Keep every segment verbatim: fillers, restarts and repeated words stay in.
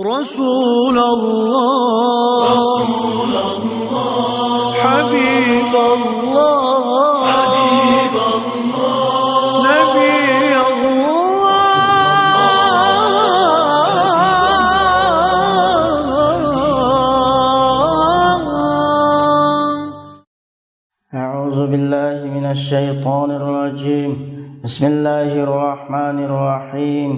رسول الله، حبيب الله، نبي الله. أعوذ بالله من الشيطان الرجيم. بسم الله الرحمن الرحيم.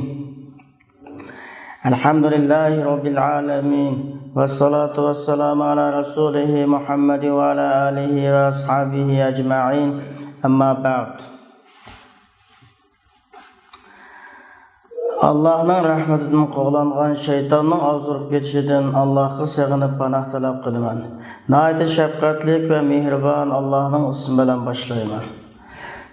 الحمد لله رب العالمين. والصلاة والسلام على رسوله محمد وعلى آله وأصحابه أجمعين. أما بعد. ئاللاھنىڭ رەھمىتىدىن قوغلانغان شەيتاننىڭ ئازدۇرۇپ كېتىشىدىن ئاللاھقا سېغىنىپ پاناھ تەلەپ قىلىمەن. ناھايىتى شەپقەتلىك ۋە مېھرىبان ئاللاھنىڭ ئىسمى بىلەن باشلايمەن.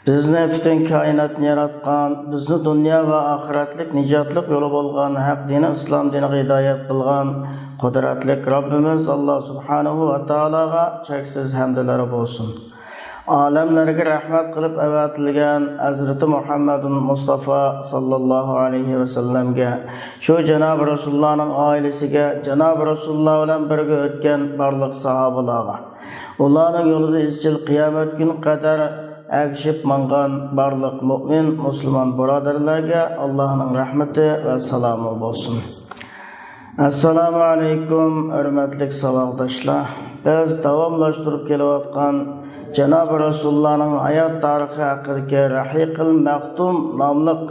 بىزنى پۈتۈن كائىناتنى ياراتقان، بىزنى دۇنيا ۋە ئاخىرەتلىك نىجاتلىق يولى بولغان ھەق دىنى ئىسلام دىنىغا ھىدايەت قىلغان قۇدرەتلىك رەببىمىز ئاللا سۇبھانەھۇ ۋە تائالاغا چەكسىز ھەمدلەر بولسۇن. ئالەملەرگە رەھمەت قىلىپ ئەۋەتىلگەن ھەزرىتى مۇھەممەدۇل مۇستافا ساللاللاھۇ ئەلەيھى ۋەسەللەمگە، شۇ جانابى رەسۇلۇللانىڭ ئائىلىسىگە، جانابى رەسۇلۇللا بىلەن بىرگە ئۆتكەن بارلىق ساھابىلارغا، ئۇلارنىڭ يولىدا ئىزچىل قىيامەت كۈنى قەدەر ئەگىشىپ ماڭغان بارلىق مۆمىن، مۇسۇلمان بۇرادەرلەرگە ئاللاھنىڭ رەھمىتى ۋە سالامى بولسۇن. ئەسسالامۇ ئەلەيكۇم، ھۆرمەتلىك ساۋاقداشلار. بىز داۋاملاشتۇرۇپ كېلىۋاتقان جانابى رەسۇلۇللانىڭ ھايات تارىخى ھەققىدىكى رەھىقىل مەختۇم ناملىق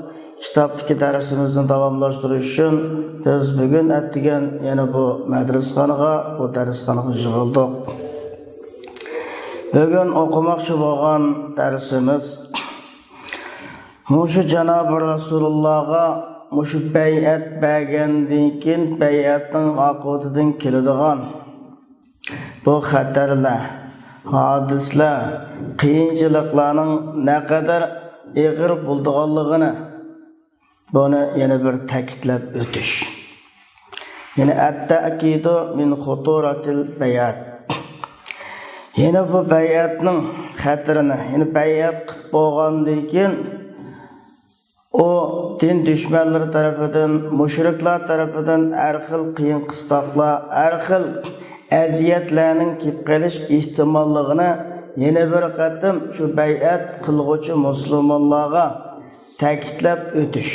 كىتابتىكى دەرسىمىزنى داۋاملاشتۇرۇش ئۈچۈن بىز بۈگۈن ئەتىگەن يەنە بۇ مەدرىسخانىغا، بۇ دەرسخانىغا يىغىلدۇق. بۈگۈن ئوقۇماقچى بولغان دەرسىمىز مۇشۇ جانابى رەسۇلۇللاغا مۇشۇ بەيئەت بەرگەندىن كېيىن بەيئەتنىڭ ئاقىۋىتىدىن كېلىدىغان بۇ خەتەرلەر، ھادىسىلەر، قىيىنچىلىقلارنىڭ نەقەدەر ئېغىر بولىدىغانلىقىنى، بۇنى يەنە بىر تەكىتلەپ ئۆتۈش. يەنى التأكيد من خطورة البيعة. يەنە بۇ بەيئەتنىڭ خەتىرىنى، يەنى بەيئەت قىلىپ بولغاندىن كېيىن ئۇ دىن دۈشمەنلىرى تەرىپىدىن، مۇشرىكلار تەرىپىدىن ھەر خىل قىيىن قىستاقلار، ھەر خىل ئەزىيەتلەرنىڭ كېلىپ قېلىش ئېھتىماللىقىنى يەنە بىر قېتىم شۇ بەيئەت قىلغۇچى مۇسۇلمانلارغا تەكىتلەپ ئۆتۈش.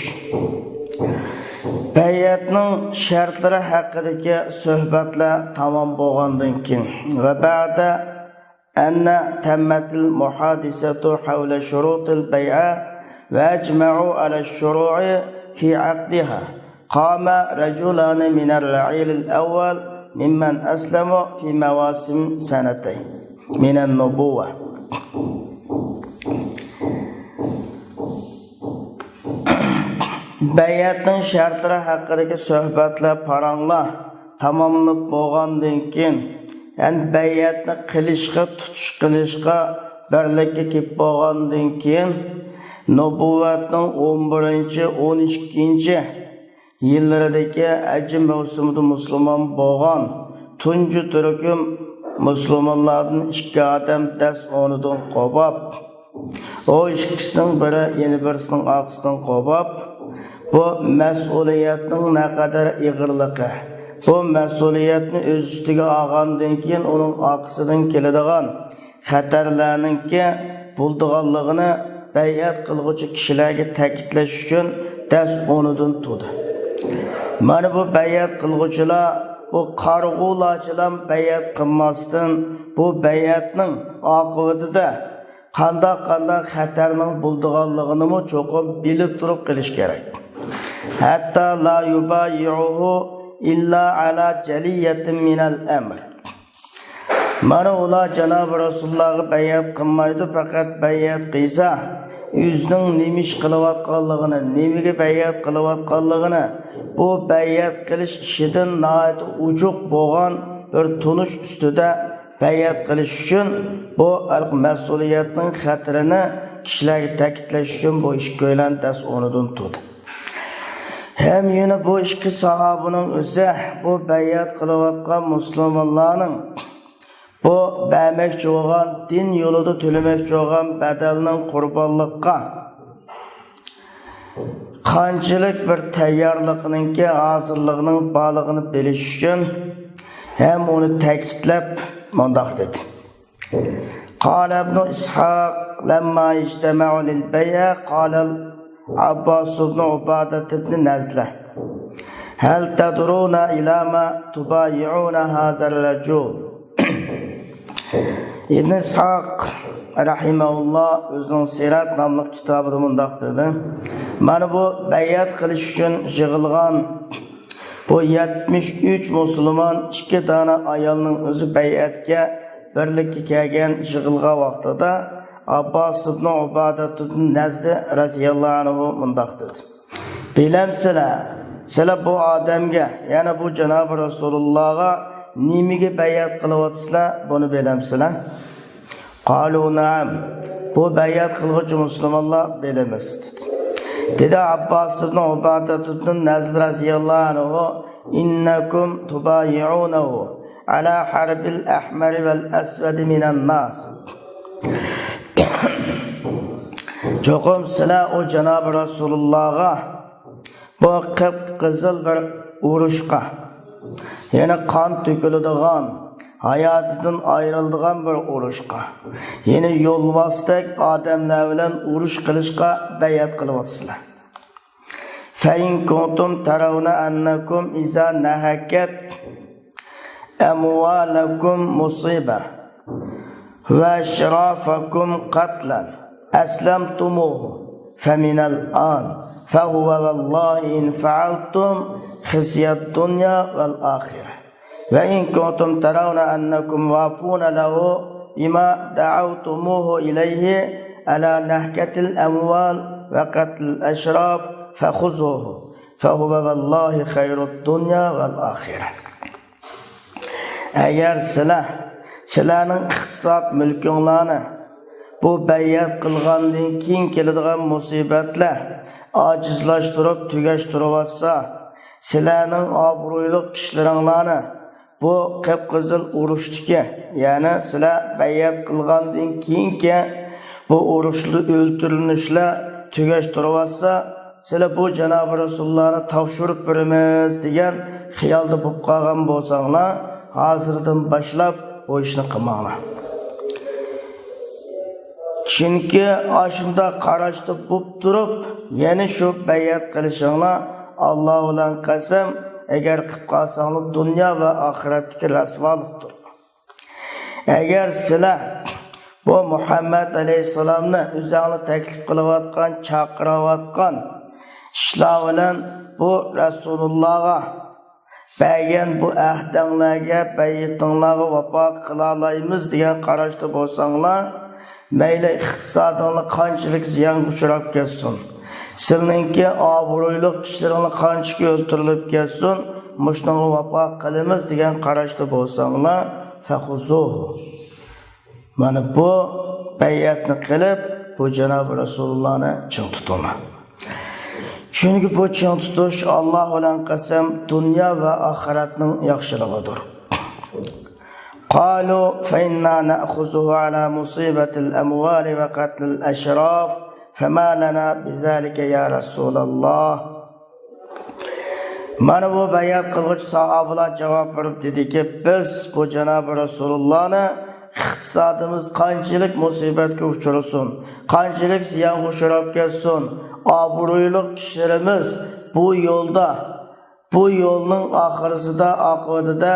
بەيئەتنىڭ شەرتلىرى ھەققىدىكى سۆھبەتلەر تامام بولغاندىن كېيىن، وبعد أن تمت المحادثة حول شروط البيعة وأجمعوا على الشروع في عقدها، قام رجلان من الرعيل الأول ممن أسلموا في مواسم سنتين من النبوة. بەيئەتنىڭ شەرتلىرى ھەققىدىكى سۆھبەتلەر، پاراڭلار تاماملىنىپ بولغاندىن كېيىن، يەنى بەيئەتنى قىلىشقا، تۇتۇش قىلىشقا بىرلىككە كېلىپ بولغاندىن كېيىن، نۇبۇۋۋەتنىڭ ئون بىرىنچى، ئون ئىككىنچى يىللىرىدىكى ھەج مەۋسۇمىدا مۇسۇلمان بولغان تۇنجى تۈركۈم مۇسۇلمانلاردىن ئىككى ئادەم دەس ئورنىدىن قوپۇپ، ئۇ ئىككىسىنىڭ بىرى يەنە بىرسىنىڭ ئارقىسىدىن قوپۇپ، بۇ مەسئۇلىيەتنىڭ نەقەدەر ئېغىرلىقى، بۇ مەسئۇلىيەتنى ئۆز ئۈستىگە ئالغاندىن كېيىن ئۇنىڭ ئارقىسىدىن كېلىدىغان خەتەرلەرنىڭكى بولىدىغانلىقىنى بەيئەت قىلغۇچى كىشىلەرگە تەكىتلەش ئۈچۈن دەس ئورنىدىن تۇردى. مانا بۇ بەيئەت قىلغۇچىلار، بۇ قارىغۇلارچىلام بەيئەت قىلماستىن، بۇ بەيئەتنىڭ ئاقىۋىتىدە قانداق-قانداق خەتەرنىڭ بولىدىغانلىقىنىمۇ چوقۇم بىلىپ تۇرۇپ قىلىش كېرەك. حتى لا يبايعه إلا على جلية من الأمر. مانا ئۇلار جانابى رەسۇلۇللاغا بەيئەت قىلمايدۇ، پەقەت بەيئەت قىلسا، ئۆزىنىڭ نېمە ئىش قىلىۋاتقانلىقىنى، نېمىگە بەيئەت قىلىۋاتقانلىقىنى، بۇ بەيئەت قىلىش ئىشىدىن ناھايىتى ئوچۇق بولغان بىر تونۇش ئۈستىدە بەيئەت قىلىش ئۈچۈن، بۇ مەسئۇلىيەتنىڭ خەتىرىنى كىشىلەرگە تەكىتلەش ئۈچۈن بۇ ئىككىيلەن دەس ئورنىدىن تۇردى. ھەم يەنە بۇ ئىككى ساھابىنىڭ ئۆزى بۇ بەيئەت قىلىۋاتقان مۇسۇلمانلارنىڭ بۇ بەرمەكچى بولغان، دىن يولىدا تۆلىمەكچى بولغان بەدەلنىڭ قۇربانلىققا قانچىلىك بىر تەييارلىقنىڭكى، ھازىرلىقنىڭ بارلىقىنى بىلىش ئۈچۈن ھەم ئۇنى تەكىتلەپ مۇنداق دېدى. قال ابن إسحاق لما اجتمعوا للبيعة قال العباس بن عبادة بن نزلة هل تدرون إلى ما تبايعون هذا الرجل؟ ئىبن ئىسھاق رەھىمەھۇللا ئۆزىنىڭ سىرەت ناملىق كىتابىدا مۇنداق دېدى: مانا بۇ بەيئەت قىلىش ئۈچۈن يىغىلغان بۇ يەتمىش ئۈچ مۇسۇلمان، ئىككى دانە ئايالنىڭ ئۆزى بەيئەتكە بىرلىككە كەلگەن، يىغىلغان ۋاقتىدا ئابباس ئىبن ئۇبادە ئىبن نەزدى رەزىياللاھۇ ئەنھۇ مۇنداق دېدى: بىلەمسىلەر، سىلەر بۇ ئادەمگە، يەنى بۇ جانابى رەسۇلۇللاغا نېمىگە بەيئەت قىلىۋاتىسىلەر، بۇنى بىلەمسىلەر؟ قالۇ نەئەم، بۇ بەيئەت قىلغۇچى مۇسۇلمانلار بىلىمىز، دېدى. دېدى ئابباس ئىبن ئۇبادە ئىبن نەزدى رەزىياللاھۇ ئەنھۇ: إنكم تبايعونه على حرب الأحمر والأسود من الناس. چوقۇم سىلەر ئۇ جانابى رەسۇلۇللاغا بۇ قىپقىزىل بىر ئۇرۇشقا، يەنى قان تۆكۈلىدىغان، ھاياتىدىن ئايرىلىدىغان بىر ئۇرۇشقا، يەنى يولۋاستەك ئادەملەر بىلەن ئۇرۇش قىلىشقا بەيئەت قىلىۋاتىسىلەر. فإن كنتم ترون أنكم إذا نهكت أموالكم مصيبة وأشرافكم قتلا أسلمتموه، فمن الآن، فهو والله إن فعلتم خزي الدنيا والآخرة. وإن كنتم ترون أنكم وافون له بما دعوتموه إليه على نهكة الأموال وقتل الأشراف فخذوه، فهو والله خير الدنيا والآخرة. ئەگەر سىلەر، سىلەرنىڭ ئىقتىساد مۈلكۈڭلارنى بۇ بەيئەت قىلغاندىن كېيىن كېلىدىغان مۇسىبەتلەر ئاجىزلاشتۇرۇپ تۈگەشتۈرۈۋاتسا، سىلەرنىڭ ئابرۇيلۇق كىشىلىرىڭلارنى بۇ قىپقىزىل ئۇرۇشتىكى، يەنى سىلەر بەيئەت قىلغاندىن كېيىنكى بۇ ئۇرۇشتا ئۆلتۈرۈلۈشلەر تۈگەشتۈرۈۋاتسا، سىلەر بۇ جانابى رەسۇلۇللانى تاپشۇرۇپ بېرىمىز دېگەن خىيالدا بولۇپ قالغان بولساڭلار، ھازىردىن باشلاپ بۇ ئىشنى قىلماڭلار. چۈنكى ئاشۇنداق قاراشتا بولۇپ تۇرۇپ، يەنە شۇ بەيئەت قىلىشىڭلار، ئاللا بىلەن قەسەم، ئەگەر قىلىپ قالساڭلار، دۇنيا ۋە ئاخىرەتتىكى رەسۋالىقتۇر. ئەگەر سىلەر بۇ مۇھەممەد ئەلەيھىسسالامنى ئۆزەڭلار تەكلىپ قىلىۋاتقان، چاقىرىۋاتقان ئىشلار بىلەن بۇ رەسۇلۇللاغا بەرگەن بۇ ئەھدىڭلارگە، بەيئىتىڭلارغا ۋاپا قىلالايمىز دېگەن قاراشتا بولساڭلار، مەيلى ئىقتىسادىڭلار قانچىلىك زىيانغا ئۇچراپ كەتسۇن، سىلىنىڭكى ئابرۇيلۇق كىشىلىرىڭلار قانچىلىك ئۆلتۈرۈلۈپ كەتسۇن، مۇشۇنىڭغا ۋاپا قىلىمىز دېگەن قاراشتا بولساڭلار، فخذوه. مانا بۇ بەيئەتنى قىلىپ، بۇ جانابى رەسۇلۇللانى چىڭ تۇتۇڭلار. چۈنكى بۇ چىڭ تۇتۇش، ئاللا بىلەن قەسەم، دۇنيا ۋە ئاخىرەتنىڭ ياخشىلىقىدۇر. قالوا فإنا نأخذه على مصيبة الأموال وقتل الأشراف، فما لنا بذلك يا رسول الله. مانا بۇ بەيئەت قىلغۇچى ساھابىلار جاۋاب بېرىپ دېدىكى، بىز بۇ جانابى رەسۇلۇللانى ئىقتىسادىمىز قانچىلىك مۇسىبەتكە ئۇچرىسۇن، قانچىلىك زىيانغا ئۇچراپ كەتسۇن، ئابرۇيلۇق كىشىلىرىمىز بۇ يولدا، بۇ يولنىڭ ئاخىرىسىدا، ئاقىۋىتىدە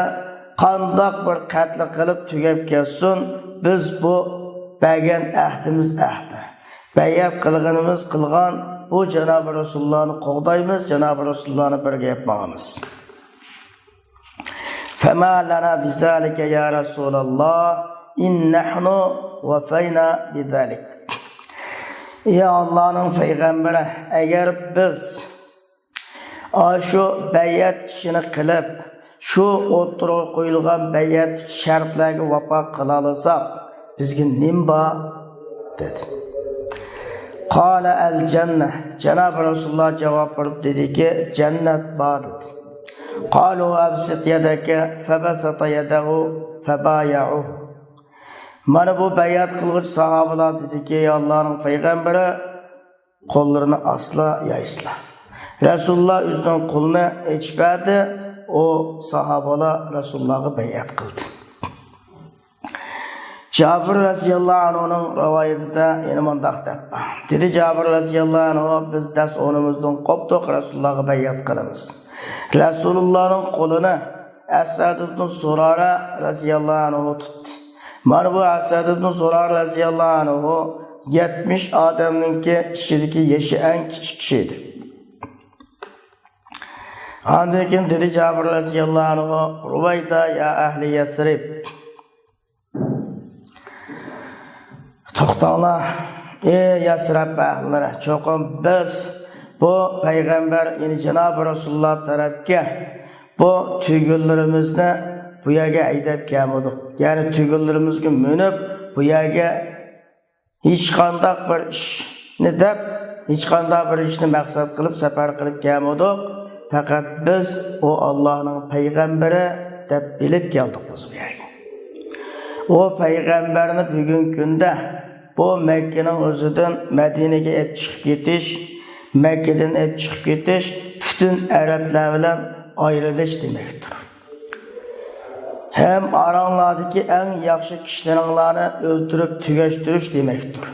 قانداق بىر قەتل قىلىپ تۈگەپ كەتسۇن، بىز بۇ بەرگەن ئەھدىمىز ئەھدى، بەيئەت قىلغىنىمىز قىلغان، بۇ جانابى رەسۇلۇللانى قوغدايمىز، جانابى رەسۇلۇللانى بىرگە ئېلىپ ماڭىمىز. فما لنا بذلك يا رسول الله، إن نحن وفينا بذلك. ئى ئاللانىڭ پەيغەمبىرى، ئەگەر بىز ئاشۇ بەيئەت ئىشىنى قىلىپ، شۇ ئوتتۇرىغا قويۇلغان بەيئەتتىكى شەرتلەرگە ۋاپا قىلالىساق، بىزگە نېمە بار؟ دېدى. قال الجنة. جانابى رەسۇلۇللا جاۋاب بېرىپ دېدىكى، جەننەت بار، دېدى. قالوا أبسط يدك، فبسط يده، فبايعوه. مانا بۇ بەيئەت قىلغۇچى ساھابىلار دېدىكى، ئى ئاللانىڭ پەيغەمبىرى، قوللىرىنى ئاچسىلا يايسىلا. رەسۇلۇللا ئۆزىنىڭ قولىنى ئېچىپ بەردى، ئۇ ساھابىلار رەسۇلۇللاغا بەيئەت قىلدى. جابىر رەزىياللاھۇ ئەنھۇنىڭ رىۋايىتىدە يەنە مۇنداق دەپ بار. دېدى جابىر رەزىياللاھۇ ئەنھۇ، بىز دەرس ئورنىمىزدىن قوپتۇق، رەسۇلۇللاغا بەيئەت قىلىمىز. رەسۇلۇللانىڭ قولىنى ئەسئەد ئىبن زۇرارە رەزىياللاھۇ ئەنھۇ تۇتتى. مانا بۇ ئەسئەد ئىبن زۇرارە رەزىياللاھۇ ئەنھۇ يەتمىش ئادەمنىڭكى ئىچىدىكى يېشى ئەڭ كىچىك كىشى ئىدى. ئاندىن كېيىن دېدى جابىر رەزىياللاھۇ ئەنھۇ، رويدا يا ئەھلى يەسرىب. توختاڭلار، ئەي يەسرىب ئەھلىلىرى، چوقۇم بىز بۇ پەيغەمبەر، يەنى جانابى رەسۇلۇللا تەرەپكە بۇ تۈگۈنلىرىمىزنى بۇ يەرگە ھەيدەپ كەلمىدۇق. يەنى تۈگۈنلىرىمىزگە مىنىپ بۇ يەرگە ھېچقانداق بىر ئىشنى دەپ، ھېچقانداق بىر ئىشنى مەقسەت قىلىپ سەپەر قىلىپ كەلمىدۇق. پەقەت بىز ئۇ ئاللانىڭ پەيغەمبىرى دەپ بىلىپ كەلدۇق بىز بۇ يەرگە. ئۇ پەيغەمبەرنى بۈگۈنكى كۈندە بۇ مەككىنىڭ ئۆزىدىن مەدىنىگە ئېلىپ چىقىپ كېتىش، مەككىدىن ئېلىپ چىقىپ كېتىش پۈتۈن ئەرەبلەر بىلەن ئايرىلىش دېمەكتۇر. ھەم ئاراڭلاردىكى ئەڭ ياخشى كىشىلىرىڭلارنى ئۆلتۈرۈپ تۈگەشتۈرۈش دېمەكتۇر.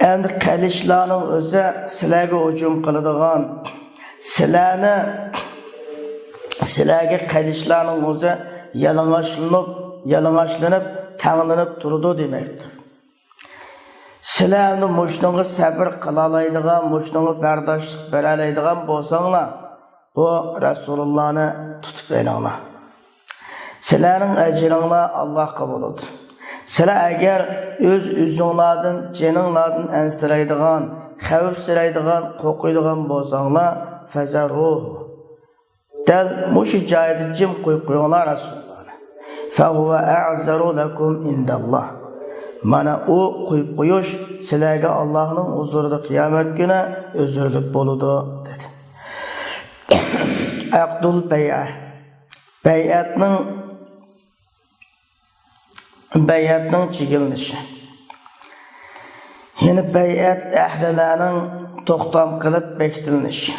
ئەمدى قىلىچلارنىڭ ئۆزى سىلەرگە ھۇجۇم قىلىدىغان، سىلەرنى، سىلەرگە قىلىچلارنىڭ ئۆزى يالىڭاچلىنىپ، يالىڭاچلىنىپ، تەڭلىنىپ تۇرىدۇ دېمەكتۇر. سىلەر ئەمدى مۇشۇنىڭغا سەبىر قىلالايدىغان، مۇشۇنىڭغا بەرداشلىق بېرەلەيدىغان بولساڭلار، بۇ رەسۇلۇللانى تۇتۇپ ئېلىڭلار. سىلەرنىڭ ئەجرىڭلار ئاللاھقا بولىدۇ. سىلەر ئەگەر ئۆز-ئۆزۈڭلاردىن، جېنىڭلاردىن ئەنسىرەيدىغان، خەۋپسىرەيدىغان، قورقىدىغان بولساڭلار، فەزەرۇھۇ. دەل مۇشۇ جايدا جىم قويۇپ قويۇڭلار رەسۇلۇللانى. فەھۇۋە ئەزەرۇ لەكۇم ئىندەللاھ. مانا ئۇ قويۇپ قويۇش سىلەرگە ئاللاھنىڭ ھۇزۇرىدا قىيامەت كۈنى ئۆزرىلىك بولىدۇ، دېدى. ئەقدۇل بەيئە. بەيئەتنىڭ، بەيئەتنىڭ چېكىلىنىشى. يەنى بەيئەت ئەھلىلەرنىڭ توختام قىلىپ بېكىتىلىنىشى.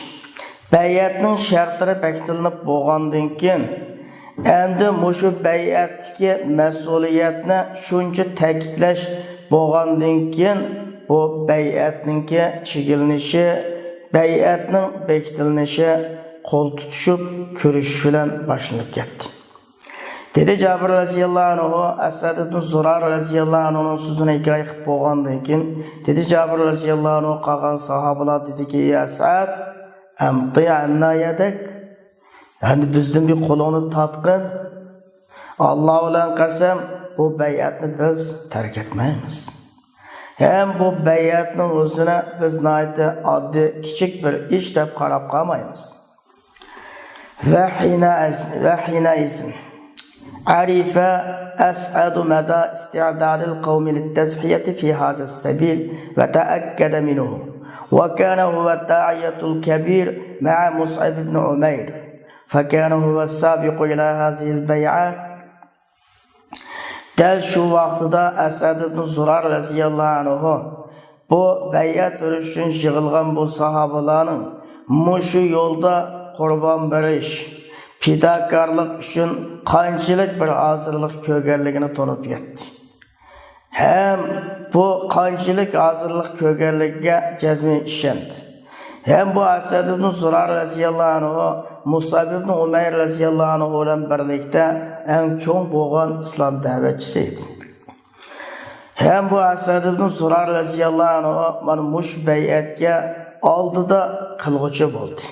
بەيئەتنىڭ شەرتلىرى بېكىتىلىنىپ بولغاندىن كېيىن، ئەمدى مۇشۇ بەيئەتتىكى مەسئۇلىيەتنى شۇنچە تەكىتلەش بولغاندىن كېيىن، بۇ بەيئەتنىڭكى چېكىلىنىشى، بەيئەتنىڭ بېكىتىلىنىشى قول تۇتۇشۇپ كۆرۈشۈش بىلەن باشلىنىپ كەتتى. دېدى جابىر رەزىياللاھۇ ئەنھۇ، ئەسئەد ئىبن زۇرار رەزىياللاھۇ ئەنھۇنىڭ سۆزىنى ھېكايە قىلىپ بولغاندىن كېيىن، دېدى جابىر رەزىياللاھۇ ئەنھۇ، قالغان ساھابىلار دېدىكى، يا ئەسئەد، ئەمتى ئەننا يەدەك، ئەمدى بىزدىن بىر قولۇڭنى تارتقىن. ئاللا بىلەن قەسەم، بۇ بەيئەتنى بىز تەرك ئەتمەيمىز. ھەم بۇ بەيئەتنىڭ ئۆزىنى بىز ناھايىتى ئاددىي، كىچىك بىر ئىش دەپ قاراپ قالمايمىز. وحينئذ، وحينئذ عرف أسعد مدى استعداد القوم للتضحية في هذا السبيل وتأكد منه، وكان هو الداعية الكبير مع مصعب بن عمير، فكان هو السابق إلى هذه البيعة. دەل شۇ ۋاقتىدا ئەسئەد ئىبن زۇرار رەزىياللاھۇ ئەنھۇ بۇ بەيئەت بېرىش ئۈچۈن يىغىلغان بۇ ساھابىلارنىڭ مۇشۇ يولدا قۇربان بېرىش، پىداكارلىق ئۈچۈن قانچىلىك بىر ھازىرلىق كۆرگەنلىكىنى تونۇپ يەتتى. ھەم بۇ قانچىلىك ھازىرلىق كۆرگەنلىكىگە جەزمەن ئىشەندى. ھەم بۇ ئەسئەد ئىبن زۇرار رەزىياللاھۇ ئەنھۇ مۇسئەب ئىبن ئۇمەير رەزىياللاھۇ ئەنھۇ بىلەن بىرلىكتە ئەڭ چوڭ بولغان ئىسلام دەۋەتچىسى ئىدى. ھەم بۇ ئەسئەد ئىبن زۇرار رەزىياللاھۇ ئەنھۇ مانا مۇشۇ بەيئەتكە ئالدىدا قىلغۇچى بولدى.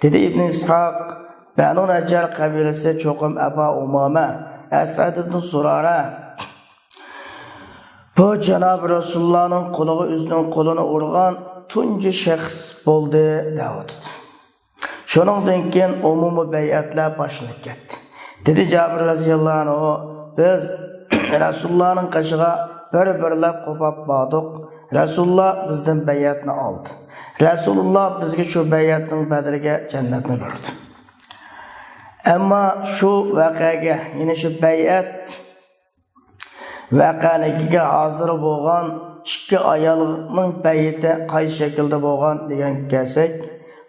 دېدى ئىبن ئىسھاق، بەنۇ نەججار قەبىلىسى چوقۇم ئەبا ئۇمامە، ئەسئەد ئىبن زۇرارە، بۇ جانابى رەسۇلۇللانىڭ قولىغا ئۆزىنىڭ قولىنى ئۇرغان تۇنجى شەخس بولدى، دەۋاتىدۇ. شۇنىڭدىن كېيىن ئومۇمىي بەيئەتلەر باشلىنىپ كەتتى. دېدى جابىر رەزىياللاھۇ ئەنھۇ، بىز رەسۇلۇللانىڭ قېشىغا بىر-بىرلەپ قوپاپ باردۇق. رەسۇلۇللا بىزدىن بەيئەتنى ئالدى. رەسۇلۇللا بىزگە شۇ بەيئەتنىڭ بەدىلىگە جەننەتنى بەردى. ئەمما شۇ ۋەقەگە، يەنى شۇ بەيئەت ۋەقەلىكىگە ھازىر بولغان ئىككى ئايالنىڭ بەيئىتى قايسى شەكىلدە بولغان دېگەن كەلسەك،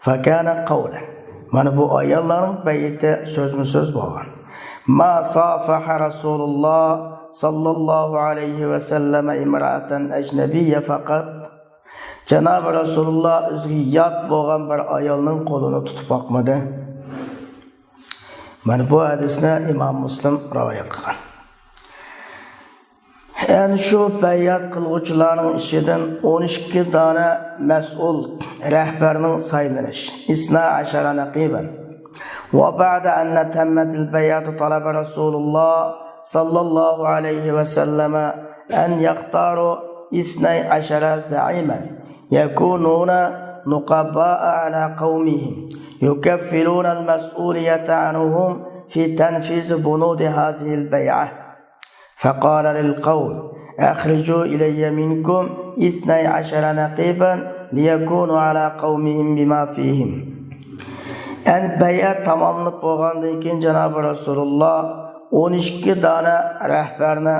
فكان قولا. مانا بۇ ئاياللارنىڭ بەيئىتى سۆزمۇ سۆز بولغان. ما صافح رسول الله صلى الله عليه وسلم امرأة أجنبية فقط. جانابى رەسۇلۇللا ئۆزىگە يات بولغان بىر ئايالنىڭ قولىنى تۇتۇپ باقمىدى. مانا بۇ ھەدىسنى ئىمام مۇسلىم رىۋايەت قىلغان. يەنى شۇ بەيئەت قىلغۇچىلارنىڭ ئىچىدىن ئون ئىككى دانە مەسئۇل رەھبەرنىڭ سايلىنىش. اثنا عشر نقيبا. وبعد أن تمت البيعة طلب رسول الله صلى الله عليه وسلم أن يختاروا اثني عشر زعيما يكونون نقباء على قومهم يكفلون المسؤولية عنهم في تنفيذ بنود هذه البيعة. فقال للقوم: أخرجوا إلي منكم اثني عشر نقيبا ليكونوا على قومهم بما فيهم. يەنى بەيئەت تاماملىنىپ بولغاندىن كېيىن جانابى رەسۇلۇللا ئون ئىككى دانە رەھبەرنى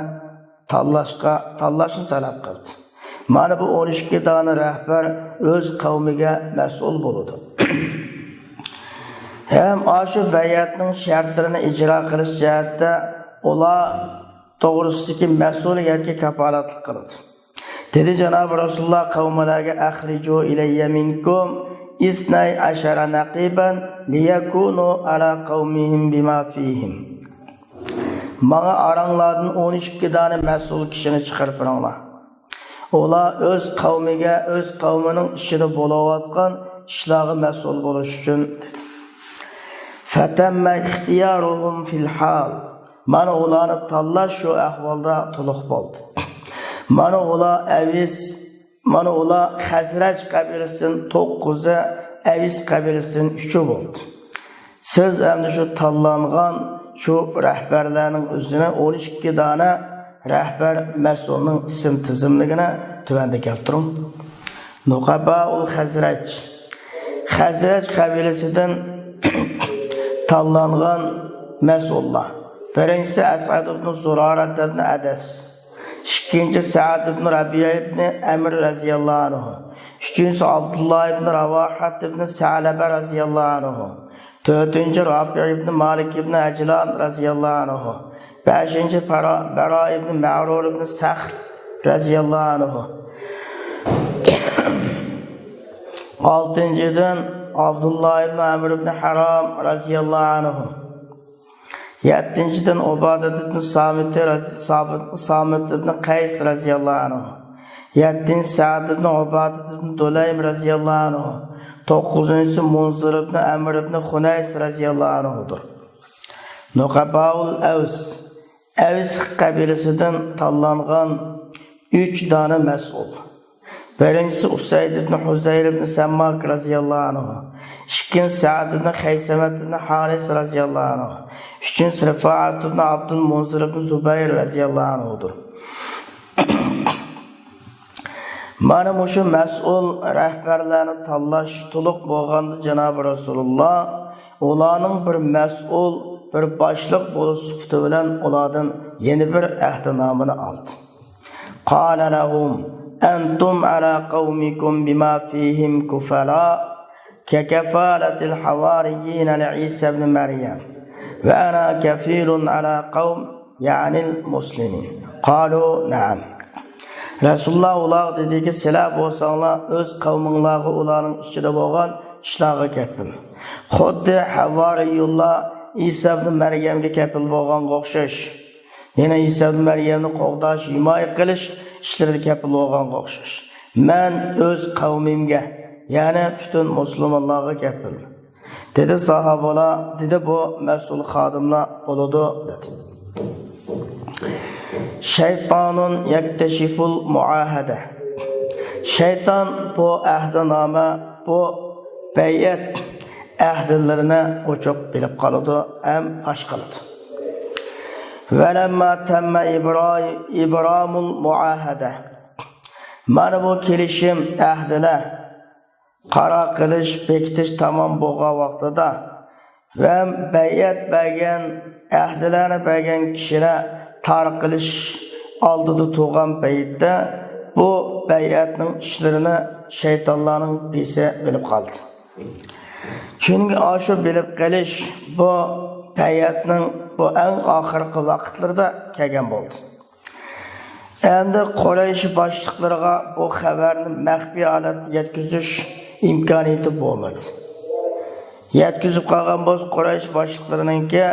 تاللاشقا، تاللاشنى تەلەپ قىلدى. مانا بۇ ئون ئىككى دانە رەھبەر ئۆز قەۋمىگە مەسئۇل بولىدۇ. ھەم ئاشۇ بەيئەتنىڭ شەرتلىرىنى ئىجرا قىلىش جەھەتتە ئۇلار توغرىسىدىكى مەسئۇلىيەتكە كاپالەتلىك قىلىدۇ. دېدى جانابى رەسۇلۇللا قەۋمىلەرگە: أخرجوا إلي منكم اثني عشر نقيبا ليكونوا على قومهم بما فيهم. ماڭا ئاراڭلاردىن ئون ئىككى دانە مەسئۇل كىشىنى چىقىرىپ بېرىڭلار. ئۇلار ئۆز قەۋمىگە، ئۆز قەۋمىنىڭ ئىچىدە بولۇۋاتقان ئىشلارغا مەسئۇل بولۇش ئۈچۈن، دېدى. فتم اختيارهم في الحال. مانا ئۇلارنى تاللاش شۇ ئەھۋالدا تولۇق بولدى. مانا ئۇلار ئەۋس، مانا ئۇلار خەزرەج قەبىلىسىدىن توققۇزى، ئەۋس قەبىلىسىدىن ئۈچى بولدى. سىز ئەمدى شۇ تاللانغان شۇ رەھبەرلەرنىڭ ئۆزىنى، ئون ئىككى دانە رەھبەر مەسئۇلنىڭ ئىسىم تىزىملىكىنى تۆۋەندە كەلتۈرۈڭ. نۇقەبائۇل خەزرەج. خەزرەج قەبىلىسىدىن تاللانغان مەسئۇللار. بىرىنچىسى ئەسئەد ئىبن زۇرارەت ئىبن ئەدەس. ئىككىنچى سەئد ئىبن رەبىئە ئىبن ئەمر رەزىياللاھۇ ئەنھۇ. ئۈچىنچىسى ئابدۇللا ئىبن راۋاھەت ئىبن سەلەبە رەزىياللاھۇ ئەنھۇ. تۆتىنچى رافىئ ئىبن مالىك ئىبن ئەجلان رەزىياللاھۇ ئەنھۇ. بەشىنچى پارا-، بەرا ئىبن مەرۇر ئىبن سەخر رەزىياللاھۇ ئەنھۇ. ئالتىنچىدىن ئابدۇللا ئىبن ئەمر ئىبن ھارام رەزىياللاھۇ ئەنھۇ. يەتتىنچىدىن ئۇبادەت ئىبن سامىت رەز-، سابىت-، سامىت ئىبن قەيس رەزىياللاھۇ ئەنھۇ. يەتتىنچى سەئد ئىبن ئۇبادەت ئىبن دۇلەيم رەزىياللاھۇ ئەنھۇ. توققۇزىنچىسى مۇنزىر ئىبن ئەمر ئىبن خۇنەيس رەزىياللاھۇ ئەنھۇدۇر. نۇقەبائۇل ئەۋس. ئەۋس قەبىلىسىدىن تاللانغان ئۈچ دانە مەسئۇل. بىرىنچىسى ئۇسەيد ئىبن ھۇزەير ئىبن سەمماك رەزىياللاھۇ ئەنھۇ. ئىككىنچىسى سەئد ئىبن خەيسەمەت ئىبن ھارىس رەزىياللاھۇ ئەنھۇ. ئۈچىنچىسى رىفائەت ئىبن ئابدۇل مۇنزىر ئىبن زۇبەير رەزىياللاھۇ ئەنھۇدۇر. مانا مۇشۇ مەسئۇل رەھبەرلەرنى تاللاش تولۇق بولغاندا جانابى رەسۇلۇللا ئۇلارنىڭ بىر مەسئۇل، بىر باشلىق بولۇش سۈپىتى بىلەن ئۇلاردىن يەنە بىر ئەھدىنامىنى ئالدى. قال لهم: أنتم على قومكم بما فيهم كفلاء ككفالة الحواريين لعيسى ابن مريم، وأنا كفيل على قوم، يعني المسلمين. قالوا: نعم. رەسۇلۇللا ئۇلارغا دېدىكى، سىلەر بولساڭلار ئۆز قەۋمىڭلارغا ئۇلارنىڭ ئىچىدە بولغان ئىشلارغا كەپىل. خۇددى ھەۋارىيۇنلار ئىسا ئىبن مەريەمگە كەپىل بولغانغا ئوخشاش. يەنە ئىسا ئىبن مەريەمنى قوغداش، ھىمايە قىلىش ئىشلىرىدا كەپىل بولغانغا ئوخشاش. مەن ئۆز قەۋمىمگە، يەنى پۈتۈن مۇسۇلمانلارغا كەپىل. دېدى ساھابىلار، دېدى بۇ مەسئۇل خادىملار بولىدۇ، دېدى. شەيتانۇن يەكتەشىفۇل مۇئاھەدە. شەيتان بۇ ئەھدىنامە، بۇ بەيئەت ئەھدىلىرىنى ئوچۇق بىلىپ قالىدۇ ھەم پاش قىلىدۇ. ۋەلەمما تەممە ئىبراي-، ئىبرامۇل مۇئاھەدە. مانا بۇ كېلىشىم ئەھدىلەر، قارار قىلىش، بېكىتىش تامام بولغان ۋاقتىدا ۋە بەيئەت بەرگەن، ئەھدىلەرنى بەرگەن كىشىلەر تارقىلىش ئالدىدا تۇرغان پەيتتە، بۇ بەيئەتنىڭ ئىشلىرىنى شەيتانلارنىڭ بىرسى بىلىپ قالدى. چۈنكى ئاشۇ بىلىپ قېلىش بۇ بەيئەتنىڭ بۇ ئەڭ ئاخىرقى ۋاقىتلىرىدا كەلگەن بولدى. ئەمدى قۇرەيش باشلىقلىرىغا بۇ خەۋەرنى مەخپىي ھالەتتە يەتكۈزۈش ئىمكانىيىتى بولمىدى. يەتكۈزۈپ قالغان بولسا، قۇرەيش باشلىقلىرىنىڭكى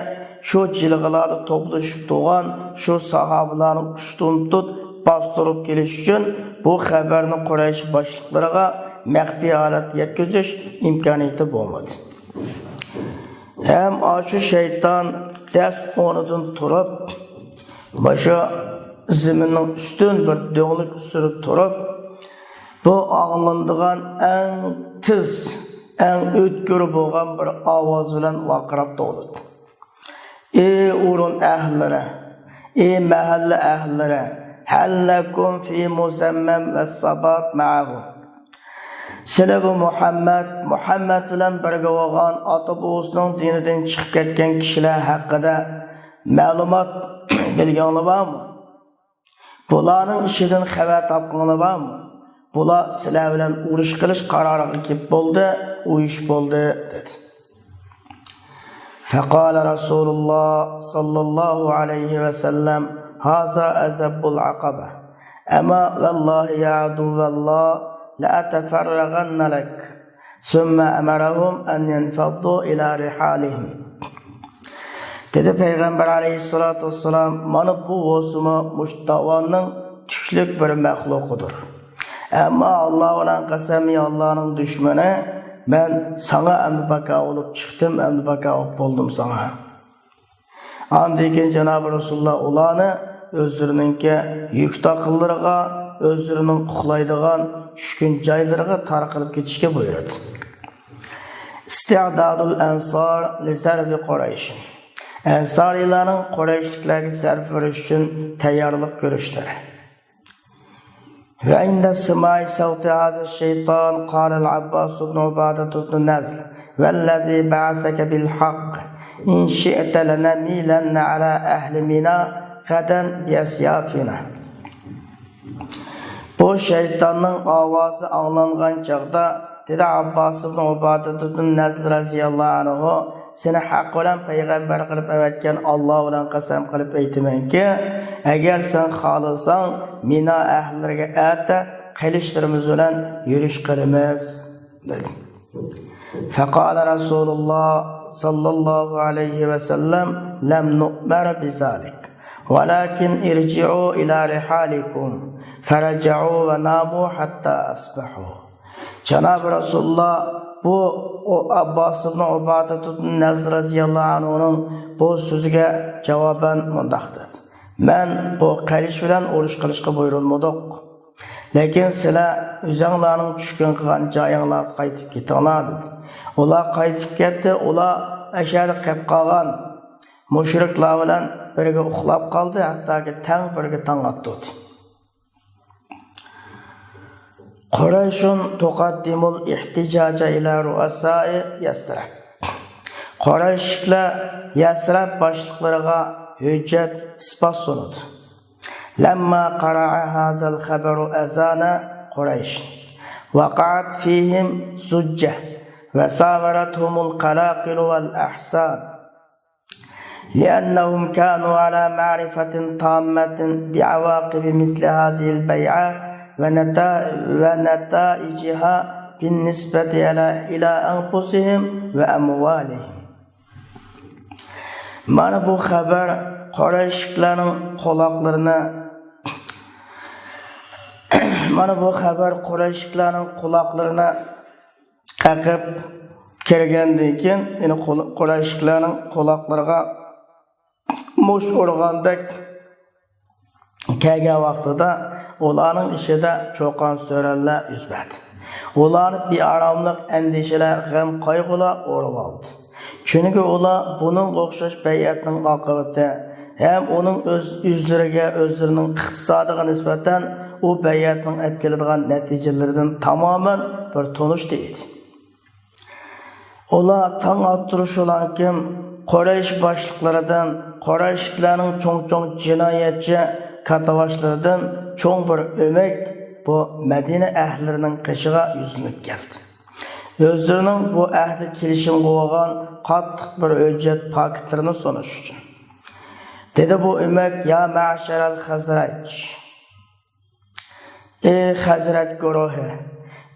شۇ جىلغىلاردا توپلىشىپ تۇرغان شۇ ساھابىلارنى ئۇشتۇمتۇت باستۇرۇپ كېلىش ئۈچۈن بۇ خەۋەرنى قۇرەيش باشلىقلىرىغا مەخپىي ھالەتتە يەتكۈزۈش ئىمكانىيىتى بولمىدى. ھەم ئاشۇ شەيتان دەس ئورنىدىن تۇرۇپ، مۇشۇ زېمىننىڭ ئۈستىدىن بىر دۆڭلۈك ئۈستىدە تۇرۇپ، بۇ ئاڭلىنىدىغان ئەڭ تىز، ئەڭ ئۆتكۈر بولغان بىر ئاۋاز بىلەن ۋارقىراپ توۋلىدى. ئى ئورۇن ئەھلىلىرى، ئى مەھەللە ئەھلىلىرى، ھەل لەكۇم فى مۇزەممەم ۋەسسابات مەئەھۇ. سىلى بۇ مۇھەممەد، مۇھەممەد بىلەن بىرگە بولغان ئاتا بوۋىسىنىڭ دىنىدىن چىقىپ كەتكەن كىشىلەر ھەققىدە مەلۇمات بىلگەڭلار بارمۇ؟ بۇلارنىڭ ئىشىدىن خەۋەر تاپقىنىڭلار بارمۇ؟ بۇلار سىلەر بىلەن ئۇرۇش قىلىش قارارىغا كېلىپ بولدى، ئۇ ئىش بولدى، دېدى. فقال رسول الله صلى الله عليه وسلم، هذا أزب العقبة. أما والله يا عدو الله لأتفرغن لك. ثم أمرهم أن ينفضوا إلى رحالهم. دېدى پەيغەمبەر ئەلەيھىسسالاتۇ ۋەسسالام، مانا بۇ بولسىمۇ مۇشۇ داۋاننىڭ تۈكلۈك بىر مەخلۇقىدۇر. ئەمما ئاللا بىلەن قەسەم، ئاللانىڭ دۈشمىنى، مەن ساڭا ئەمدى باكا بولۇپ چىقتىم، ئەمدى باكا بولۇپ بولدۇم ساڭا. ئاندىن كېيىن جانابى رەسۇلۇللا ئۇلارنى ئۆزلىرىنىڭكى يۈك تاقىلىرىغا، ئۆزلىرىنىڭ ئۇخلايدىغان چۈشكۈن جايلىرىغا تارقىلىپ كېتىشكە بۇيرۇدى. استعداد الأنصار لضرب قريش. ئەنسارىيلارنىڭ قۇرەيشلىكلەرگە زەربە بېرىش ئۈچۈن تەييارلىق كۆرۈشلىرى. وعند سماع صوت هذا الشيطان قال العباس بن عبادة بن نذر والذي بعثك بالحق إن شئت لنميلن على أهل منى غدا بأسيافنا. بۇ شەيتاننىڭ ئاۋازى ئاڭلانغان چاغدا، دېدى ئابباس ئىبن ئۇبادە ئىبن نەزىر رەزىياللاھۇ ئەنھۇ، سېنى ھەق بىلەن پەيغەمبەر قىلىپ ئەۋەتكەن ئاللا بىلەن قەسەم قىلىپ ئېيتىمەنكى، ئەگەر سەن خالىساڭ، مىنا ئەھلىلىرىگە ئەتە قىلىچلىرىمىز بىلەن يۈرۈش قىلىمىز، دېدى. فقال رسول الله صلى الله عليه وسلم، لم نؤمر بذلك، ولكن ارجعوا إلى رحالكم. فرجعوا وناموا حتى أصبحوا. جانابى رەسۇلۇللا بۇ ئابباس ئىبن ئۇبادە ئىبن نەزىر رەزىياللاھۇ ئەنھۇنىڭ بۇ سۆزىگە جاۋابەن مۇنداق دېدى، مەن بۇ قىلىچ بىلەن ئۇرۇش قىلىشقا بۇيرۇلمىدۇق. لېكىن سىلەر ئۆزۈڭلارنىڭ چۈشكۈن قىلغان جايىڭلارغا قايتىپ كېتىڭلار، دېدى. ئۇلار قايتىپ كەتتى. ئۇلار ئەشەدە قېلىپ قالغان مۇشرىكلار بىلەن بىرگە ئۇخلاپ قالدى، ھەتتاكى تەڭ بىرگە تاڭ ئاتتۇردى. قريش تقدم الاحتجاج إلى رؤساء يثرب. قۇرەيشلىكلەر يەسرەب باشلىقلىرىغا ھۆججەت، ئىسپات سۇنىدۇ. لما قرأ هذا الخبر أذان قريش وقعت فيهم ضجة وساورتهم القلاقل والأحزان لأنهم كانوا على معرفة تامة بعواقب مثل هذه البيعة ونتائجها بالنسبة إلى أنفسهم وأموالهم. مانا بۇ خەۋەر قۇرەيشلىكلەرنىڭ قۇلاقلىرىنى، مانا بۇ خەۋەر قۇرەيشلىكلەرنىڭ قۇلاقلىرىنى قېقىپ كىرگەندىن كېيىن، يەنى قۇرەيشلىكلەرنىڭ قۇلاقلىرىغا مۇشت ئۇرغاندەك كەلگەن ۋاقتىدا، ئۇلارنىڭ ئىچىدە چۇقان-سۈرەنلەر يۈز بەردى. ئۇلارنى بىئاراملىق ئەندىشىلەر، غەم-قايغۇلار ئورۇپ ئالدى. چۈنكى ئۇلار بۇنىڭغا ئوخشاش بەيئەتنىڭ ئاقىۋىتى ھەم ئۇنىڭ ئۆز، ئۆزلىرىگە، ئۆزلىرىنىڭ ئىقتىسادىغا نىسبەتەن ئۇ بەيئەتنىڭ ئەپ كېلىدىغان نەتىجىلىرىدىن تامامەن بىر تونۇشتا ئىدى. ئۇلار تاڭ ئاتتۇرۇشۇلاركىن قۇرەيش باشلىقلىرىدىن، قۇرەيشلىكلەرنىڭ چوڭ-چوڭ جىنايەتچى كاتتىباشلىرىدىن چوڭ بىر ئۆمەك بۇ مەدىنە ئەھلىلىرىنىڭ قېشىغا يۈزلىنىپ كەلدى. ئۆزلىرىنىڭ بۇ ئەھدى كېلىشىمغا بولغان قاتتىق بىر ھۆججەت پاكىتلىرىنى سۇنۇش ئۈچۈن. دېدى بۇ ئۆمەك: يا مەشەرەل خەزرەج، ئى خەزرەج گۇرۇھى،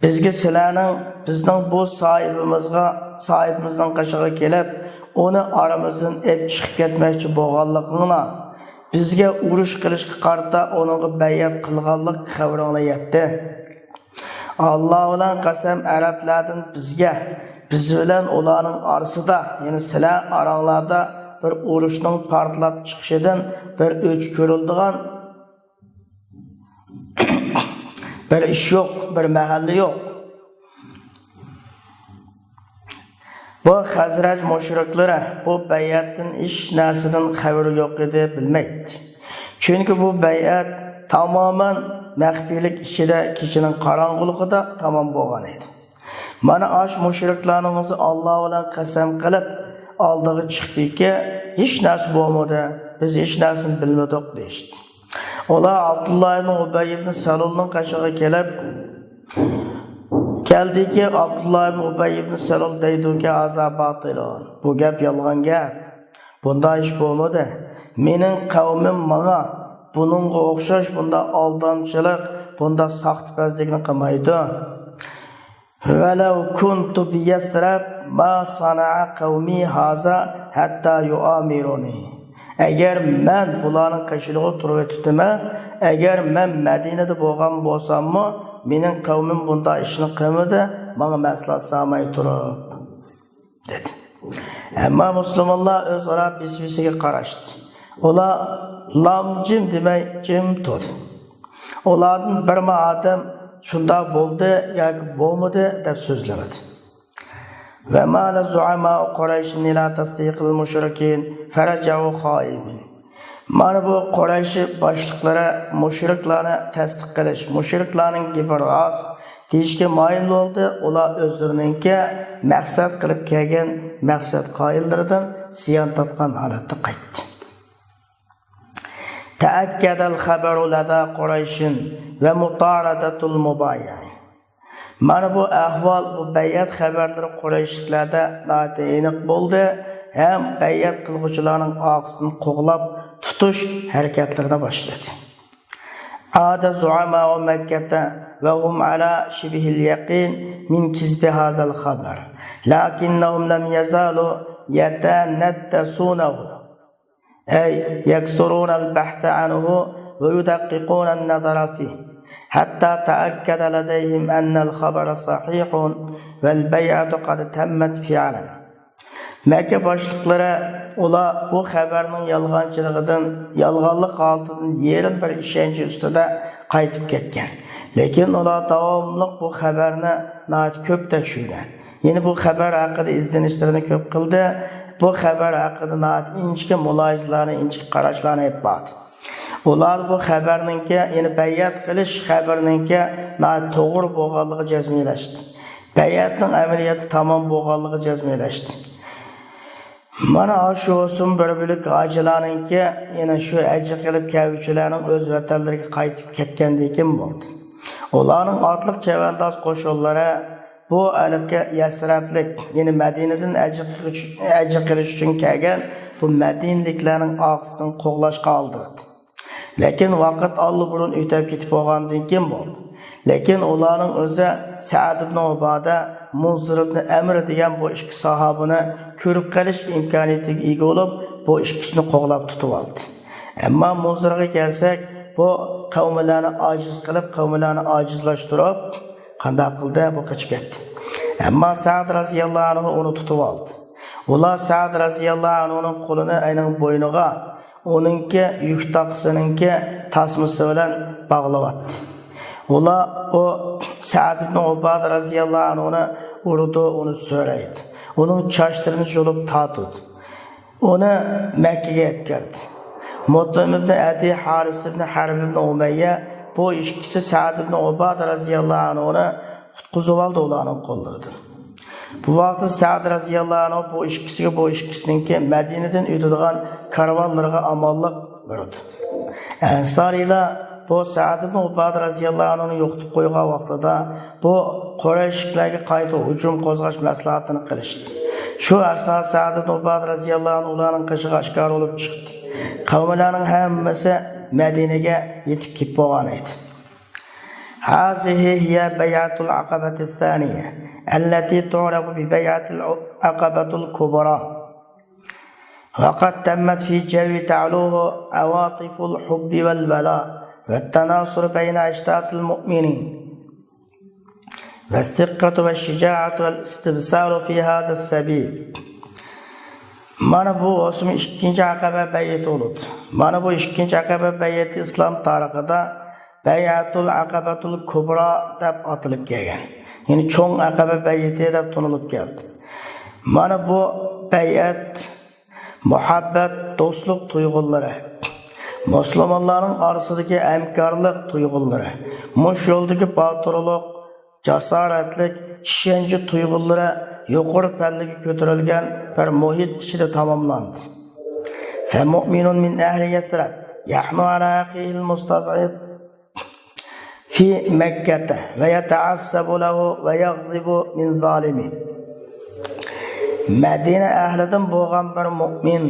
بىزگە سىلەرنىڭ، بىزنىڭ بۇ ساھىبىمىزغا، ساھىبىمىزنىڭ قېشىغا كېلىپ، ئۇنى ئارىمىزدىن ئېلىپ چىقىپ كەتمەكچى بولغانلىقىڭلار، بىزگە ئۇرۇش قىلىشقا قارىتا ئۇنىڭغا بەيئەت قىلغانلىق خەۋىرىڭلار يەتتى. ئاللا بىلەن قەسەم، ئەرەبلەردىن بىزگە، بىز بىلەن ئۇلارنىڭ ئارىسىدا، يەنى سىلەر ئاراڭلاردا بىر ئۇرۇشنىڭ پارتلاپ چىقىشىدىن بىر ئۆچ كۆرۈلىدىغان بىر ئىش يوق، بىر مەھەللە يوق. بۇ خەزرەج مۇشرىكلىرى بۇ بەيئەتتىن ھېچ نەرسىدىن خەۋىرى يوق ئىدى، بىلمەيتتى. چۈنكى بۇ بەيئەت تامامەن مەخپىيلىك ئىچىدە كېچىنىڭ قاراڭغۇلۇقىدا تامام بولغان ئىدى. مانا ئاش مۇشرىكلارنىڭ ئۆزى ئاللا بىلەن قەسەم قىلىپ ئالدىغا چىقتىكى، ھېچ نەرسە بولمىدى، بىز ھېچ نەرسىنى بىلمىدۇق دېيىشتى. ئۇلار ئابدۇللا ئىبن ئۇبەي ئىبن سەلۇلنىڭ قېشىغا كېلىپ، كەلدىكى، ئابدۇللا ئىبن ئۇبەي ئىبن سەلۇل دەيدۇكى، ھازا باتىلۇن، بۇ گەپ يالغان گەپ. بۇنداق ئىش بولمىدى. مېنىڭ قەۋمىم ماڭا بۇنىڭغا ئوخشاش بۇنداق ئالدامچىلىق، بۇنداق ساختىپەزلىكنى قىلمايدۇ. ۋەلەۋ كۇنتۇ بىيەسرەب ما سانەئە قەۋمى ھازا ھەتتا يۇئامىرۇنى. ئەگەر مەن بۇلارنىڭ قېشىدا تۇرۇۋېتىپتىمەن، ئەگەر مەن مەدىنىدە بولغان بولساممۇ، مېنىڭ قەۋمىم بۇنداق ئىشنى قىلمىدى، ماڭا مەسلىھەت سالماي تۇرۇپ، دېدى. ئەمما مۇسۇلمانلار ئۆزئارا بىسبىسىگە قاراشتى. ئۇلار لام جىم دېمەي جىم تۇردى. ئۇلاردىن بىرمۇ ئادەم شۇنداق بولدى ياكى بولمىدى دەپ سۆزلىمىدى. ومال زعماء قريش إلى تصديق المشركين فرجعوا خائبين. مانا بۇ قۇرەيش باشلىقلىرى مۇشرىكلارنى تەستىق قىلىش، مۇشرىكلارنىڭ گېپى راست دېيىشكە مايىل بولدى. ئۇلار ئۆزلىرىنىڭكى مەقسەت قىلىپ كەلگەن مەقسەت قايىللىرىدىن زىيان تارتقان ھالەتتە قايتتى. تأكد الخبر لدى قريش ومطاردة المبايعين. مانا بۇ ئەھۋال، بۇ بەيئەت خەۋەرلىرى قۇرەيشلىكلەردە ناھايىتى ئېنىق بولدى ھەم بەيئەت قىلغۇچىلارنىڭ ئارقىسىدىن قوغلاپ تۇتۇش ھەرىكەتلىرىنى باشلىدى. عاد زعماء مكة وهم على شبه اليقين من كذب هذا الخبر، لكنهم لم يزالوا يتنتسونه، أي يكثرون البحث عنه ويدققون النظر فيه، حتى تأكد لديهم أن الخبر صحيح والبيعة قد تمت فعلا. مەككە باشلىقلىرى، ئۇلار بۇ خەۋەرنىڭ يالغانچىلىقىدىن، يالغانلىق ھالىتىدىن يېرىم بىر ئىشەنچ ئۈستىدە قايتىپ كەتكەن. لېكىن ئۇلار داۋاملىق بۇ خەۋەرنى ناھايىتى كۆپ تەكشۈرگەن. يەنى بۇ خەۋەر ھەققىدە ئىزدىنىشلىرىنى كۆپ قىلدى. بۇ خەۋەر ھەققىدە ناھايىتى ئىنچىكە مۇلاھىزىلەرنى، ئىنچىكە قاراشلارنى ئېلىپ باردى. ئۇلار بۇ خەۋەرنىڭكى، يەنى بەيئەت قىلىش خەۋىرىنىڭكى ناھايىتى توغرا بولغانلىقىغا جەزمىيلەشتى. بەيئەتنىڭ ئەمەلىيەتتە تامام بولغانلىقىغا جەزمىيلەشتى. مانا ئاشۇ بولسىمۇ بىر بۆلەك ھاجىلارنىڭكى، يەنە شۇ ھەجگە قىلىپ كەلگۈچىلەرنىڭ ئۆز ۋەتەنلىرىگە قايتىپ كەتكەندىن كېيىن بولدى. ئۇلارنىڭ ئاتلىق چەۋەنداز قوشۇنلىرى بۇ ھېلىقى يەسرەبلىك، يەنى مەدىنىدىن ھەجگە قىلىش، ھەجگە قىلىش ئۈچۈن كەلگەن بۇ مەدىنىلىكلەرنىڭ ئارقىسىدىن قوغلاشقا ئالدىرىدى. لېكىن ۋاقىت ئاللىبۇرۇن ئۆتۈپ كېتىپ بولغاندىن كېيىن بولدى. لېكىن ئۇلارنىڭ ئۆزى سەئد ئىبن ئۇبادە، مۇنزىر ئىبن ئەمر دېگەن بۇ ئىككى ساھابىنى كۆرۈپ قېلىش ئىمكانىيىتىگە ئىگە بولۇپ، بۇ ئىككىسىنى قوغلاپ تۇتۇۋالدى. ئەمما مۇنزىرغا كەلسەك، بۇ قەۋملەرنى ئاجىز قىلىپ، قەۋملەرنى ئاجىزلاشتۇرۇپ، قانداق قىلدى؟ بۇ قېچىپ كەتتى. ئەمما سەئد رەزىياللاھۇ ئەنھۇ ئۇنى تۇتۇۋالدى. ئۇلار سەئد رەزىياللاھۇ ئەنھۇنىڭ قولىنى ئەينىڭ بوينىغا، ئۇنىڭكى يۈك تاقىسىنىڭكى تاسمىسى بىلەن باغلىۋەتتى. ئۇلار ئۇ سەئد ئىبن ئۇبادە رەزىياللاھۇ ئەنھۇنى ئۇرىدۇ، ئۇنى سۆرەيدۇ. ئۇنىڭ چاچلىرىنى يۇلۇپ تارتىدۇ. ئۇنى مەككىگە ئېلىپ كىردى. مۇتئىم ئىبن ئەدى، ھارىس ئىبن ھەرب ئىبن ئۇمەييە، بۇ ئىككىسى سەئد ئىبن ئۇبادە رەزىياللاھۇ ئەنھۇنى قۇتقۇزۇۋالدى ئۇلارنىڭ قوللىرىدىن. بۇ ۋاقىتتا سەئد رەزىياللاھۇ ئەنھۇ بۇ ئىككىسىگە، بۇ ئىككىسىنىڭكى مەدىنىدىن ئۆتىدىغان كارۋانلىرىغا ئامانلىق بۇيرۇدى. ئەنسارىيلار بۇ سەئد ئىبن ئۇبادە رەزىياللاھۇ ئەنھۇنى يوقىتىپ قويغان ۋاقتىدا، بۇ قۇرەيشلىكلەرگە قايتا ھۇجۇم قوزغاش مەسلىھەتىنى قىلىشتى. شۇ ئەسنادا سەئد ئىبن ئۇبادە رەزىياللاھۇ ئەنھۇ ئۇلارنىڭ قېشىغا ئاشكارا بولۇپ چىقتى. قەۋملەرنىڭ ھەممىسى مەدىنىگە يېتىپ كېلىپ بولغان ئىدى. هذه هي بيعة العقبة الثانية التي تعرف ببيعة العقبة الكبرى. وقد تمت في جو تعلوه عواطف الحب والولاء والتناصر بين أشتات المؤمنين والثقة والشجاعة والاستبصار في هذا السبيل. مانا بۇ بولسىمۇ ئىككىنچى ئەقەبە بەيئىتى بولىدۇ. مانا بۇ ئىككىنچى ئەقەبە بەيئىتى ئىسلام تارىخىدا بەيئەتۇل ئەقەبەتۇل كۇبرا دەپ ئاتىلىپ كەلگەن. يەنى چوڭ ئەقەبە بەيئىتى دەپ تونۇلۇپ كەلدى. مانا بۇ بەيئەت مۇھەببەت، دوستلۇق تۇيغۇلىرى، مۇسۇلمانلارنىڭ ئارىسىدىكى ھەمكارلىق تۇيغۇلىرى، مۇشۇ يولدىكى باتۇرلۇق، جاسارەتلىك، ئىشەنچ تۇيغۇلىرى يۇقىرى پەللىگە كۆتۈرۈلگەن بىر مۇھىت ئىچىدە تاماملاندى. فمؤمن من أهل يثرب يحنو على أخيه المستضعف في مكة ويتعصب له ويغضب من ظالمه. مەدىنە ئەھلىدىن بولغان بىر مۇئمىن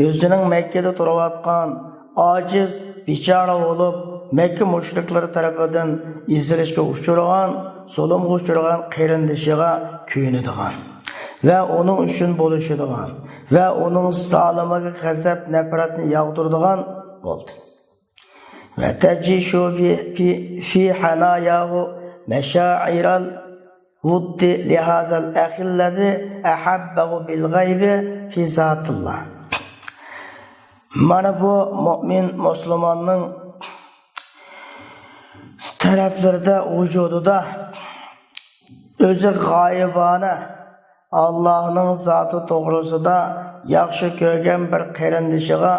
ئۆزىنىڭ مەككىدە تۇرۇۋاتقان ئاجىز، بىچارە بولۇپ، مەككە مۇشرىكلىرى تەرىپىدىن ئېزىلىشقا ئۇچرىغان، زۇلۇمغا ئۇچرىغان قېرىندىشىغا كۆيۈنىدىغان ۋە ئۇنىڭ ئۈچۈن بولۇشىدىغان ۋە ئۇنىڭ زالىمىغا غەزەپ، نەپرەتنى ياغدۇرىدىغان بولدى. وتجيش في، في، في حناياه مشاعر الود لهذا الأخ الذي أحبه بالغيب في ذات الله. مانا بۇ مۇئمىن مۇسۇلماننىڭ تەرەپلىرىدە، ۋۇجۇدىدا ئۆزى غايىبانە ئاللاھنىڭ زاتى توغرىسىدا ياخشى كۆرگەن بىر قېرىندىشىغا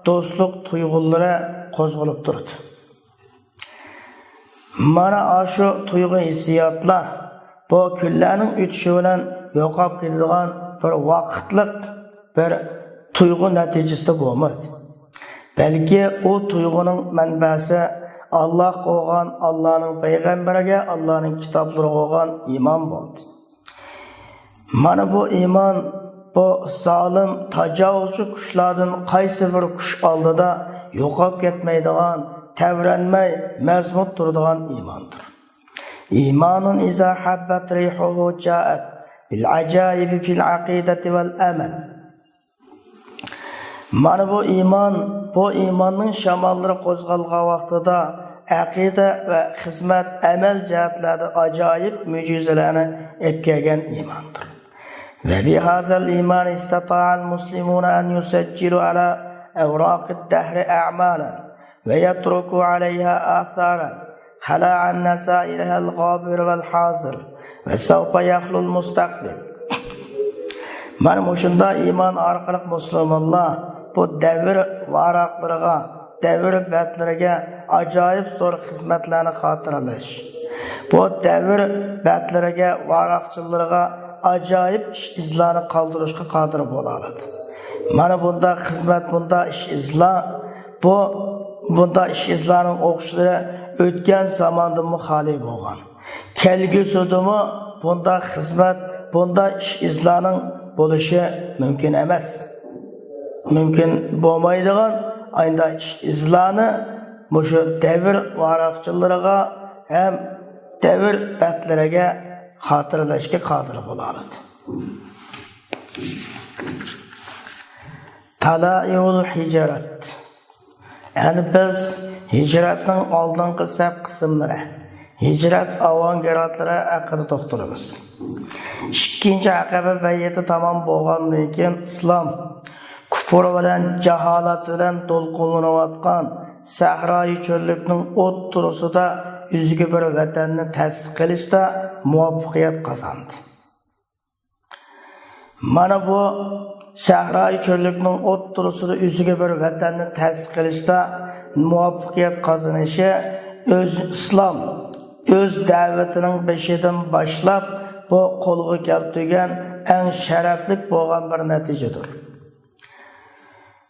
دوستلۇق تۇيغۇلىرى قوزغىلىپ تۇرىدۇ. مانا ئاشۇ تۇيغۇ ھېسسىياتلار بۇ كۈنلەرنىڭ ئۆتۈشى بىلەن يوقاپ كېتىدىغان بىر ۋاقىتلىق بىر تۇيغۇ نەتىجىسىدە بولمايدۇ. بەلكى ئۇ تۇيغۇنىڭ مەنبەسى ئاللاھقا بولغان، ئاللانىڭ پەيغەمبىرىگە، ئاللانىڭ كىتابلىرىغا بولغان ئىمان بولدى. مانا بۇ ئىمان، بۇ زالىم، تاجاۋۇزچى كۈچلەردىن قايسى بىر كۈچ ئالدىدا يوقاپ كەتمەيدىغان، تەۋرەنمەي، مەزمۇت تۇرىدىغان ئىماندۇر. إيمان إذا هبت ريحه جاءت بالعجائب في العقيدة والعمل. مانا بۇ ئىمان، بۇ ئىماننىڭ شاماللىرى قوزغالغان ۋاقتىدا ئەقىدە ۋە خىزمەت، ئەمەل جەھەتلەردە ئاجايىپ مۆجىزىلەرنى ئېلىپ كەلگەن ئىماندۇر. وبهذا الإيمان استطاع المسلمون أن يسجلوا على أوراق الدهر أعمالا ويتركوا عليها آثارا خلا عن نظائرها الغابر والحاضر وسوف يخلو المستقبل. مانا مۇشۇنداق ئىمان ئارقىلىق مۇسۇلمانلار بۇ دەۋر ۋاراقلىرىغا، دەۋر بەتلىرىگە ئاجايىپ زور خىزمەتلەرنى خاتىرىلەش، بۇ دەۋر بەتلىرىگە، ۋاراقچىلىرىغا ئاجايىپ ئىش ئىزلارنى قالدۇرۇشقا قادىر بولالىدى. مانا بۇنداق خىزمەت، بۇنداق ئىش ئىزلار، بۇ، بۇنداق ئىش ئىزلارنىڭ ئوخشىلىرى ئۆتكەن زاماندىنمۇ خالىي بولغان. كەلگۈسىدىمۇ بۇنداق خىزمەت، بۇنداق ئىش ئىزلارنىڭ بولۇشى مۇمكىن ئەمەس. مۇمكىن بولمايدىغان ئاينداق ئىش ئىزلارنى مۇشۇ دەۋر ۋاراقچىلىرىغا ھەم دەۋر بەتلىرىگە خاتىرىلەشكە قادىر بولالىدى. تالائع الهجرات. ئەمدى بىز ھىجرەتنىڭ ئالدىنقى سەپ قىسىملىرى، ھىجرەت ئاۋانگارتلىرى ھەققىدە توختىلىمىز. ئىككىنچى ئەقەبە بەيئىتى تامام بولغاندىن كېيىن، ئىسلام كۇپۇر بىلەن، جاھالەت بىلەن دولقۇنلىنىۋاتقان سەھرايى چۆللۈكنىڭ ئوتتۇرىسىدا ئۆزىگە بىر ۋەتەننى تەسىس قىلىشتا مۇۋەپپەقىيەت قازاندى. مانا بۇ سەھرايى چۆللۈكنىڭ ئوتتۇرىسىدا ئۆزىگە بىر ۋەتەننى تەسىس قىلىشتا مۇۋەپپەقىيەت قازىنىشى ئۆز ئىسلام، ئۆز دەۋىتىنىڭ بېشىدىن باشلاپ بۇ قولغا كەلتۈرگەن ئەڭ شەرەپلىك بولغان بىر نەتىجىدۇر.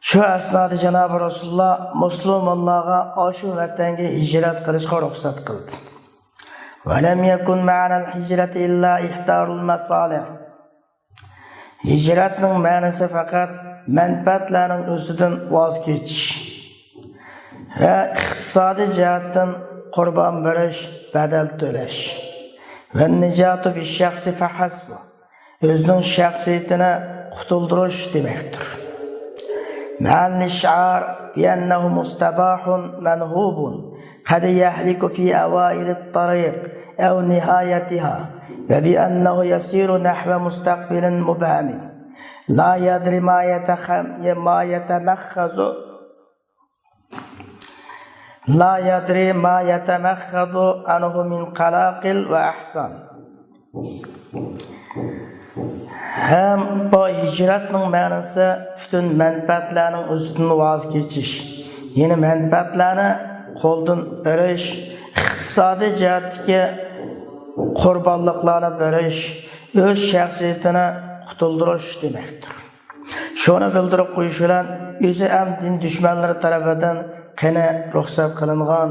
شۇ ئەسنادا جانابى رەسۇلۇللا مۇسۇلمانلارغا ئاشۇ ۋەتەنگە ھىجرەت قىلىشقا رۇخسەت قىلدى. ولم يكن معنى الهجرة إلا إحضار المصالح. ھىجرەتنىڭ مەنىسى پەقەت مەنپەئەتلەرنىڭ ئۆزىدىن ۋاز كېچىش ۋە ئىقتىسادىي جەھەتتىن قۇربان بېرىش، بەدەل تۆلەش. والنجاة بالشخص فحسب. ئۆزىنىڭ شەخسىيىتىنى قۇتۇلدۇرۇش دېمەكتۇر. مع الإشعار بأنه مستباح منهوب قد يهلك في أوائل الطريق أو نهايتها، وبأنه يسير نحو مستقبل مبهم لا يدري ما يتخ-، ما يتمخذ، لا يدري ما يتمخذ عنه من قلاقل وأحزان. ھەم بۇ ھىجرەتنىڭ مەنىسى پۈتۈن مەنپەئەتلەرنىڭ ئۆزىدىن ۋاز كېچىش، يەنى مەنپەئەتلەرنى قولدىن بېرىش، ئىقتىسادىي جەھەتتىكى قۇربانلىقلارنى بېرىش، ئۆز شەخسىيىتىنى قۇتۇلدۇرۇش دېمەكتۇر. شۇنى بىلدۈرۈپ قويۇش بىلەن، ئۆزى ھەم دىن دۈشمەنلىرى تەرىپىدىن قېنى رۇخسەت قىلىنغان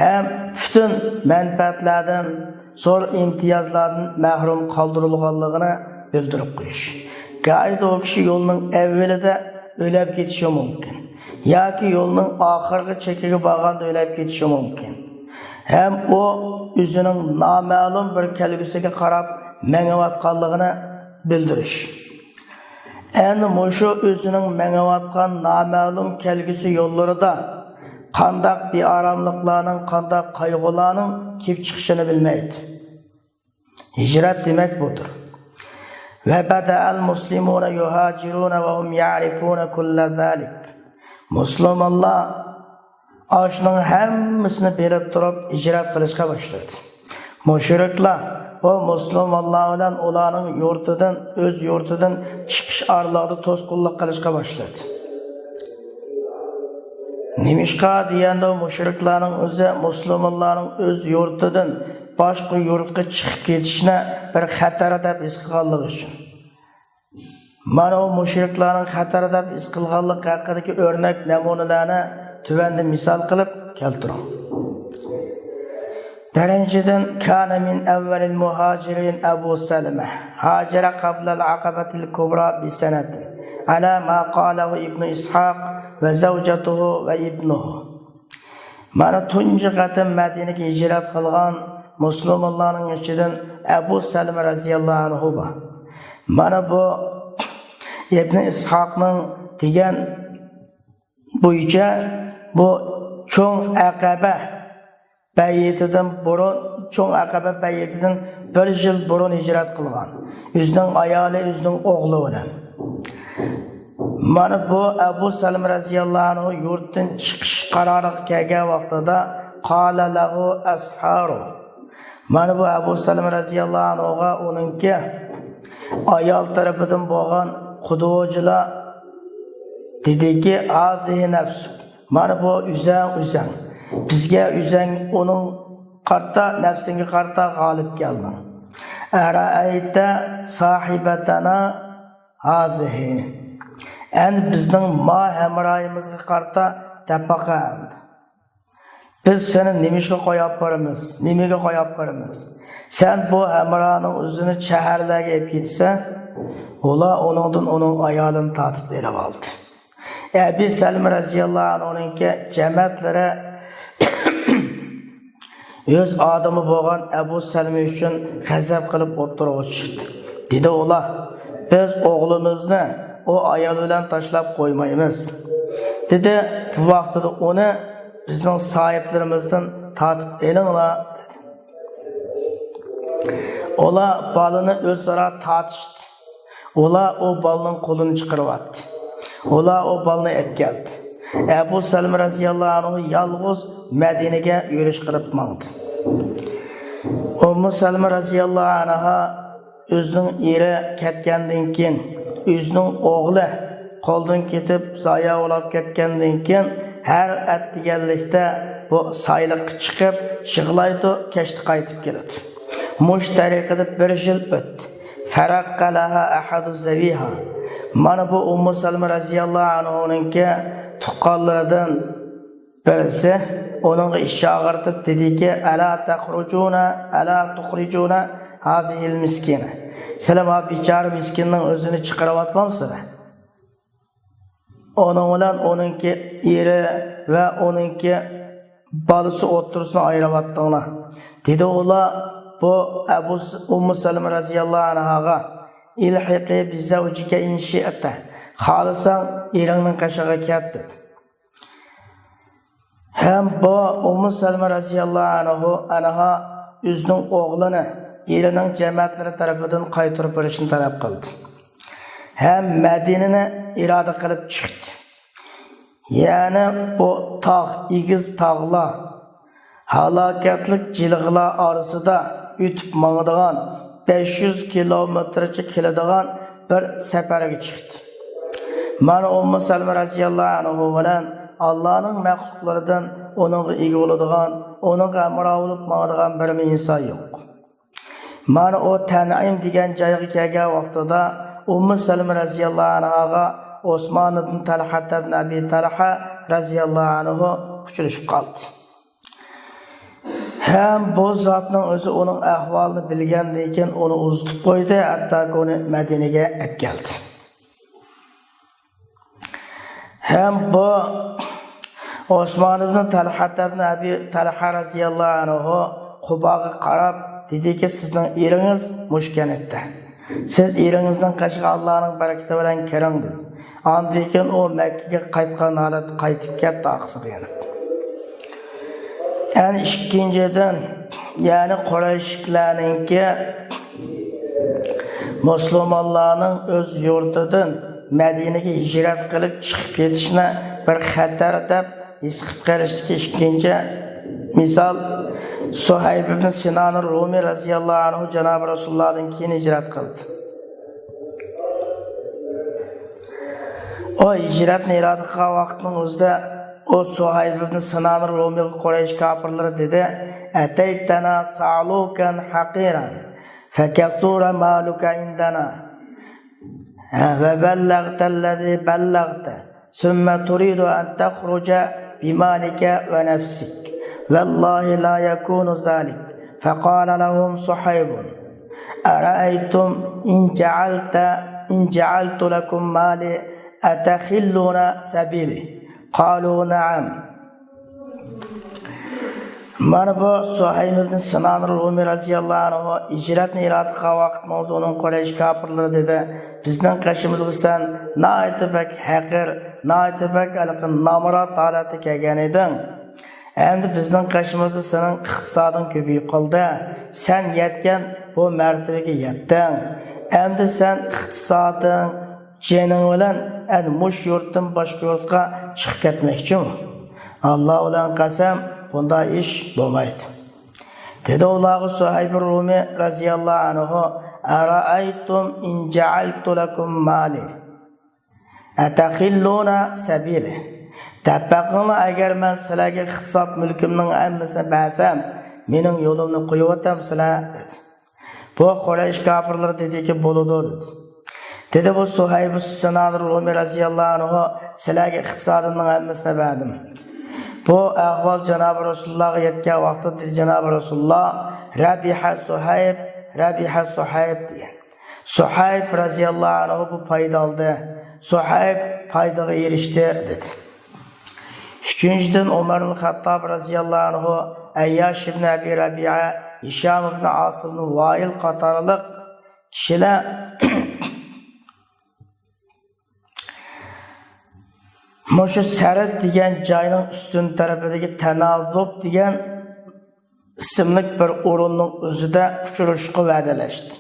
ھەم پۈتۈن مەنپەئەتلەردىن، زور ئىمتىيازلاردىن مەھرۇم قالدۇرۇلغانلىقىنى بىلدۈرۈپ قويۇش. گاھىدا ئۇ كىشى يولنىڭ ئەۋۋىلىدە ئۆلۈپ كېتىشى مۇمكىن ياكى يولنىڭ ئاخىرقى چېكىگە بارغاندا ئۆلۈپ كېتىشى مۇمكىن. ھەم ئۇ ئۆزىنىڭ نامەلۇم بىر كەلگۈسىگە قاراپ مېڭىۋاتقانلىقىنى بىلدۈرۈش. ئەنە مۇشۇ ئۆزىنىڭ مېڭىۋاتقان نامەلۇم كەلگۈسى يوللىرىدا قانداق بىئاراملىقلارنىڭ، قانداق قايغۇلارنىڭ كېلىپ چىقىشىنى بىلمەيدۇ. ھىجرەت دېمەك بۇدۇر. وبدأ المسلمون يهاجرون وهم يعرفون كل ذلك. مۇسۇلمانلار ئاشۇنىڭ ھەممىسىنى بىلىپ تۇرۇپ ھىجرەت قىلىشقا باشلىدى. مۇشرىكلار بۇ مۇسۇلمانلار بىلەن ئۇلارنىڭ يۇرتىدىن، ئۆز يۇرتىدىن چىقىش ئارىلىقىدا توسقۇنلۇق قىلىشقا باشلىدى. نېمىشقا دېگەندە، مۇشرىكلارنىڭ ئۆزى مۇسۇلمانلارنىڭ ئۆز يۇرتىدىن باشقا يۇرتقا چىقىپ كېتىشنى بىر خەتەر دەپ ھېس قىلغانلىقى ئۈچۈن. مانا ئۇ مۇشرىكلارنىڭ خەتەر دەپ ھېس قىلغانلىقى ھەققىدىكى ئۆرنەك نەمۇنىلەرنى تۆۋەندە مىسال قىلىپ كەلتۈرۈڭ. بىرىنچىدىن، كان من أول المهاجرين أبو سلمة، هاجر قبل العقبة الكبرى بسنة، على ما قاله ابن إسحاق وزوجته وابنه. مانا تۇنجى قېتىم مەدىنىگە ھىجرەت قىلغان مۇسۇلمانلارنىڭ ئىچىدىن ئەبۇ سەلمە رەزىياللاھۇ ئەنھۇ بار. مانا بۇ ئىبنى ئىسھاقنىڭ دېگەن بويىچە، بۇ چوڭ ئەقەبە بەيئىتىدىن بۇرۇن، چوڭ ئەقەبە بەيئىتىدىن بىر يىل بۇرۇن ھىجرەت قىلغان، ئۆزىنىڭ ئايالى، ئۆزىنىڭ ئوغلى بىلەن. مانا بۇ ئەبۇ سەلمە رەزىياللاھۇ ئەنھۇ يۇرتتىن چىقىش قارارىغا كەلگەن ۋاقتىدا، قال له أصهاره. مانا بۇ ئەبۇ سەلمە رەزىياللاھۇ ئەنھۇغا ئۇنىڭكى ئايال تەرىپىدىن بولغان قۇدۇۋچىلار دېدىكى، هذه نفسك. مانا بۇ ئۆزەڭ، ئۆزەڭ. بىزگە ئۆزەڭ، ئۇنىڭ قارىتا، نەپسىڭگە قارىتا غالىب كەلدىڭ. أرأيت صاحبتنا هذه. ئەنە بىزنىڭ ما ھەمراھىمىزغا قارىتا دەپ باقە ئەمدى. بىز سېنى نېمىشقا قويۇپ بارىمىز؟ نېمىگە قويۇپ بارىمىز؟ سەن بۇ ھەمراھنىڭ ئۆزىنى شەھەرلەرگە ئېلىپ كېتىسەن، ئۇلار ئۇنىڭدىن ئۇنىڭ ئايالىنى تارتىپ ئېلىۋالدى. ئەبى سەلمە رەزىياللاھۇ ئەنھۇنىڭكى جەمەتلىرى ئۆز ئادىمى بولغان ئەبۇ سەلمە ئۈچۈن غەزەپ قىلىپ ئوتتۇرىغا چىقتى. دېدى ئۇلار، بىز ئوغلىمىزنى ئۇ ئايال بىلەن تاشلاپ قويمايمىز، دېدى. بۇ ۋاقتىدا ئۇنى بىزنىڭ ساھىبلىرىمىزدىن تارتىپ ئېلىڭلار، دېدى. ئۇلار بالىنى ئۆزئارا تارتىشتى. ئۇلار ئۇ بالىنىڭ قولىنى چىقىرىۋەتتى. ئۇلار ئۇ بالىنى ئەپكەلدى. ئەبۇ سەلمە رەزىياللاھۇ ئەنھۇ يالغۇز مەدىنىگە يۈرۈش قىلىپ ماڭدى. ئۇممۇ سەلمە رەزىياللاھۇ ئەنھا ئۆزىنىڭ ئېرى كەتكەندىن كېيىن، ئۆزىنىڭ ئوغلى قولدىن كېتىپ، زايا بولاپ كەتكەندىن كېيىن، ھەر ئەتىگەنلىكتە بۇ سايلىققا چىقىپ يىغلايدۇ، كەچتە قايتىپ كېلىدۇ. مۇشۇ تەرىقىدە بىر يىل ئۆتتى. فرق لها أحد ذويها. مانا بۇ ئۇممۇ سەلمە رەزىياللاھۇ ئەنھۇنىڭكى تۇغقانلىرىدىن بىرسى ئۇنىڭغا ئىش چاقىرتىپ دېدىكى، «ئەلا تەخرۇجۇنە، ئەلا تۇخرىجۇنە ھازىھىل مىسكىنە.» سىلەر ما بىچارە مىسكىننىڭ ئۆزىنى چىقىرىۋاتمامسىلەر؟ ئۇنىڭ بىلەن ئۇنىڭكى ئېرى ۋە ئۇنىڭكى بالىسى ئوتتۇرىسىنى ئايرىۋاتتىڭلار، دېدى ئۇلار بۇ ئەبۇ س-، ئۇممۇ سەلمە رەزىياللاھۇ ئەنھاغا، «ئىلھىقى بىزەۋجىكە ئىن شىئتە.» خالىساڭ ئېرىڭنىڭ قېشىغا كەت، دېدى. ھەم بۇ ئۇممۇ سەلمە رەزىياللاھۇ ئەنھۇ، ئەنھا ئۆزىنىڭ ئوغلىنى ئېرىنىڭ جەمەتلىرى تەرىپىدىن قايتۇرۇپ بېرىشنى تەلەپ قىلدى. ھەم مەدىنىنى ئىرادە قىلىپ چىقتى. يەنى بۇ تاغ، ئېگىز تاغلار، ھالاكەتلىك جىلغىلار ئارىسىدا ئۆتۈپ ماڭىدىغان، بەش يۈز كىلومېتىرچە كېلىدىغان بىر سەپەرگە چىقتى. مانا ئۇممۇ سەلمە رەزىياللاھۇ ئەنھۇ بىلەن ئاللانىڭ مەخلۇقلىرىدىن ئۇنىڭغا ئىگە بولىدىغان، ئۇنىڭغا ھەمراھ بولۇپ ماڭىدىغان بىرمۇ ئىنسان يوق. مانا ئۇ تەنئىم دېگەن جايغا كەلگەن ۋاقتىدا ئۇممۇ سەلمە رەزىياللاھۇ ئەنھاغا ئوسمان ئىبن تەلھە ئىبن ئەبى تەلھە رەزىياللاھۇ ئەنھۇ ئۇچرىشىپ قالدى. ھەم بۇ زاتنىڭ ئۆزى ئۇنىڭ ئەھۋالىنى بىلگەندىن كېيىن ئۇنى ئۇزىتىپ قويدى، ھەتتاكى ئۇنى مەدىنىگە ئەكەلدى. ھەم بۇ ئوسمان ئىبن تەلھە ئىبن ئەبى تەلھە رەزىياللاھۇ ئەنھۇ قۇباغا قاراپ دېدىكى، سىزنىڭ ئېرىڭىز مۇشۇ كەنتتە. سىز ئېرىڭىزنىڭ قېشىغا ئاللانىڭ بەرىكىتى بىلەن كىرىڭ، دېدى. ئاندىن كېيىن ئۇ مەككىگە قايتقان الەتتە قايتىپ كەتتى ئارقىسىغا يېنىپ. يەنى ئىككىنچىدىن، يەنى قۇرەيشلەرنىڭكى مۇسۇلمانلارنىڭ ئۆز يۇرتىدىن مەدىنىگە ھىجرەت قىلىپ چىقىپ كېتىشنى بىر خەتەر دەپ ھېس قىلىپ قېلىشتىكى ئىككىنچى مىسال، سۇھەيب ئىبن سىنان رۇمى رەزىياللاھۇ ئەنھۇ جانابى رەسۇلۇللاھدىن كېيىن ھىجرەت قىلدى. ئۇ ھىجرەتنى ئىرادە قىلغان ۋاقىتنىڭ ئۆزىدە ئۇ سۇھەيب ئىبن سىنان رۇمىغا قۇرەيش كاپىرلىرى دېدى، «ئەتەيتەنا سەئلۇكەن ھەقىرەن فەكەسۇرە مالۇكە ئىندەنا ۋە بەللەغتەللەزى بەللەغتە ثم تريد أن تخرج بمالك ونفسك والله لا يكون ذلك. فقال لهم صهيب: أرأيتم إن جعلت، إن جعلت لكم مالي أتخلون سبيلي؟ قالوا: نعم.» مانا بۇ سۇھەيب ئىبن سىنان رۇمى رەزىياللاھۇ ئەنھۇ ھىجرەتنى ئىرادە قىلغان ۋاقىتنىڭ ئۇنىڭ قۇرەيش كاپىرلىرى دېدى، بىزنىڭ قېشىمىزغا سەن ناھايىتى بەك ھەقىر، ناھايىتى بەك ھېلىقى نامرات ھالەتتە كەلگەن ئىدىڭ. ئەمدى بىزنىڭ قېشىمىزدا سېنىڭ ئىقتىسادىڭ كۆپىيىپ قالدى. سەن يەتكەن بۇ مەرتىۋىگە يەتتىڭ. ئەمدى سەن ئىقتىسادىڭ، جېنىڭ بىلەن ئەنە مۇشۇ يۇرتتىن باشقا يۇرتقا چىقىپ كەتمەكچىمۇ؟ ئاللا بىلەن قەسەم، بۇنداق ئىش بولمايدۇ. دېدى ئۇلارغا سۇھەيب رۇمى رەزىياللاھۇ ئەنھۇ، «أرأيتم إن جعلت لكم مالي أتخلون سبيلي؟ دەپ بېقىڭلار، ئەگەر مەن سىلەرگە ئىقتىساد مۈلكۈمنىڭ ھەممىسىنى بەرسەم، مېنىڭ يولۇمنى قويۇۋاتامسىلەر؟» دېدى. بۇ قۇرەيش كاپىرلىرى دېدىكى، «بولىدۇ» دېدى. دېدى بۇ سۇھەيب سىنان رۇمى رەزىياللاھۇ ئەنھۇ، «سىلەرگە ئىقتىسادىمنىڭ ھەممىسىنى بەردىم.» بۇ ئەھۋال جانابى رەسۇلۇللاھقا يەتكەن ۋاقىتتا دېدى جانابى رەسۇلۇللاھ، «رەبىھە سۇھەيب، رەبىھە سۇھەيب» دېگەن. سۇھەيب رەزىياللاھۇ ئەنھۇ بۇ پايدا ئالدى، سۇھەيب پايدىغا ئېرىشتى دېدى. ئۈچىنچىدىن، ئۆمەر ئىبن خەتتاب رەزىياللاھۇ ئەنھۇ، ئەيياش ئىبن ئەبى رەبىئە، ھىشام ئىبن ئاس ئىبن ۋائىل قاتارلىق كىشىلەر مۇشۇ سەرەد دېگەن جاينىڭ ئۈستۈن تەرىپىدىكى تەنازۇب دېگەن ئىسىملىك بىر ئورۇننىڭ ئۆزىدە ئۇچرىشىشقا ۋەدىلەشتى.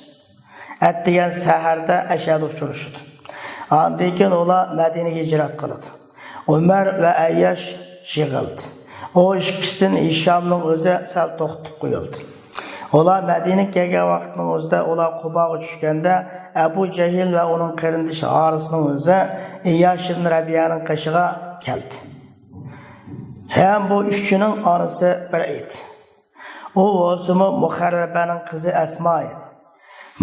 ئەتىگەن سەھەردە ئەشەدە ئۇچرىشىدۇ. ئاندىن كېيىن ئۇلار مەدىنىگە ھىجرەت قىلىدۇ. ئۆمەر ۋە ئەيياش يىغىلدى. ئۇ ئىككىسىدىن ھىشامنىڭ ئۆزى سەل توختىتىپ قويۇلدى. ئۇلار مەدىنىگە كەلگەن ۋاقىتنىڭ ئۆزىدە، ئۇلار قۇباغا چۈشكەندە، ئەبۇ جەھىل ۋە ئۇنىڭ قېرىندىشى ھارىسنىڭ ئۆزى ئەيياش ئىبن رەبىئەنىڭ قېشىغا كەلدى. ھەم بۇ ئۈچىنىڭ ئانىسى بىر ئىدى. ئۇ بولسىمۇ مۇخەررەبەنىڭ قىزى ئەسما ئىدى.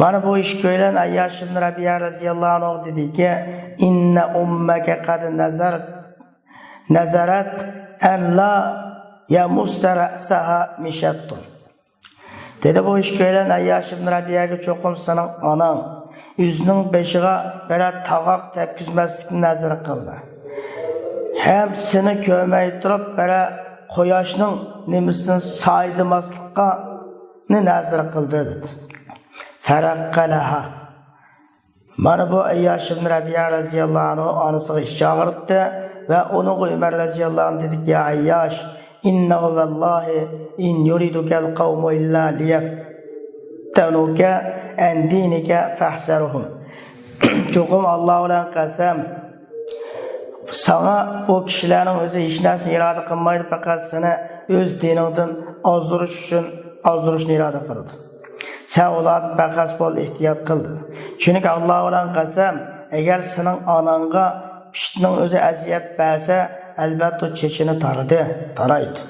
مانا بۇ ئىككىيلەن ئەيياش ئىبن رەبىئە رەزىياللاھۇ ئەنھۇغا دېدىكى، «إن أمك قد نذرت، نذرت أن لا يمس رأسها مشط.» دېدى بۇ ئىككىيلەن ئەيياش ئىبن رەبىئەگە، چوقۇم سېنىڭ ئاناڭ ئۆزىنىڭ بېشىغا بىرەر تاغاق تەگكۈزمەسلىكنى نەزەر قىلدى. ھەم سېنى كۆرمەي تۇرۇپ بىرەر قۇياشنىڭ نېمىسىدىن سايىدىماسلىقنى نەزەر قىلدى، دېدى. فرق لها. مانا بۇ ئەيياش ئىبن رەبىئە رەزىياللاھۇ ئەنھۇ ئانىسىغا ئىچ ئاغرىتتى ۋە ئۇنىڭغا ئۆمەر رەزىياللاھۇ ئەنھۇ دېدىكى، يا ئەيياش، إنه والله إن يريدك القوم إلا ليفتنوك عن دينك فاحذرهم. چوقۇم ئاللا بىلەن قەسەم، ساڭا ئۇ كىشىلەرنىڭ ئۆزى ھېچ نەرسىنى ئىرادە قىلمايدۇ، پەقەت سېنى ئۆز دىنىڭدىن ئازدۇرۇش ئۈچۈن، ئازدۇرۇشنى ئىرادە قىلىدۇ. سەن ئۇلاردىن پەخەس بول، ئېھتىيات قىل، دېدى. چۈنكى ئاللا بىلەن قەسەم، ئەگەر سېنىڭ ئاناڭغا پىشتنىڭ ئۆزى ئەزىيەت بەرسە، ئەلۋەتتە ئۇ چېچىنى تارىدى، تارايدۇ.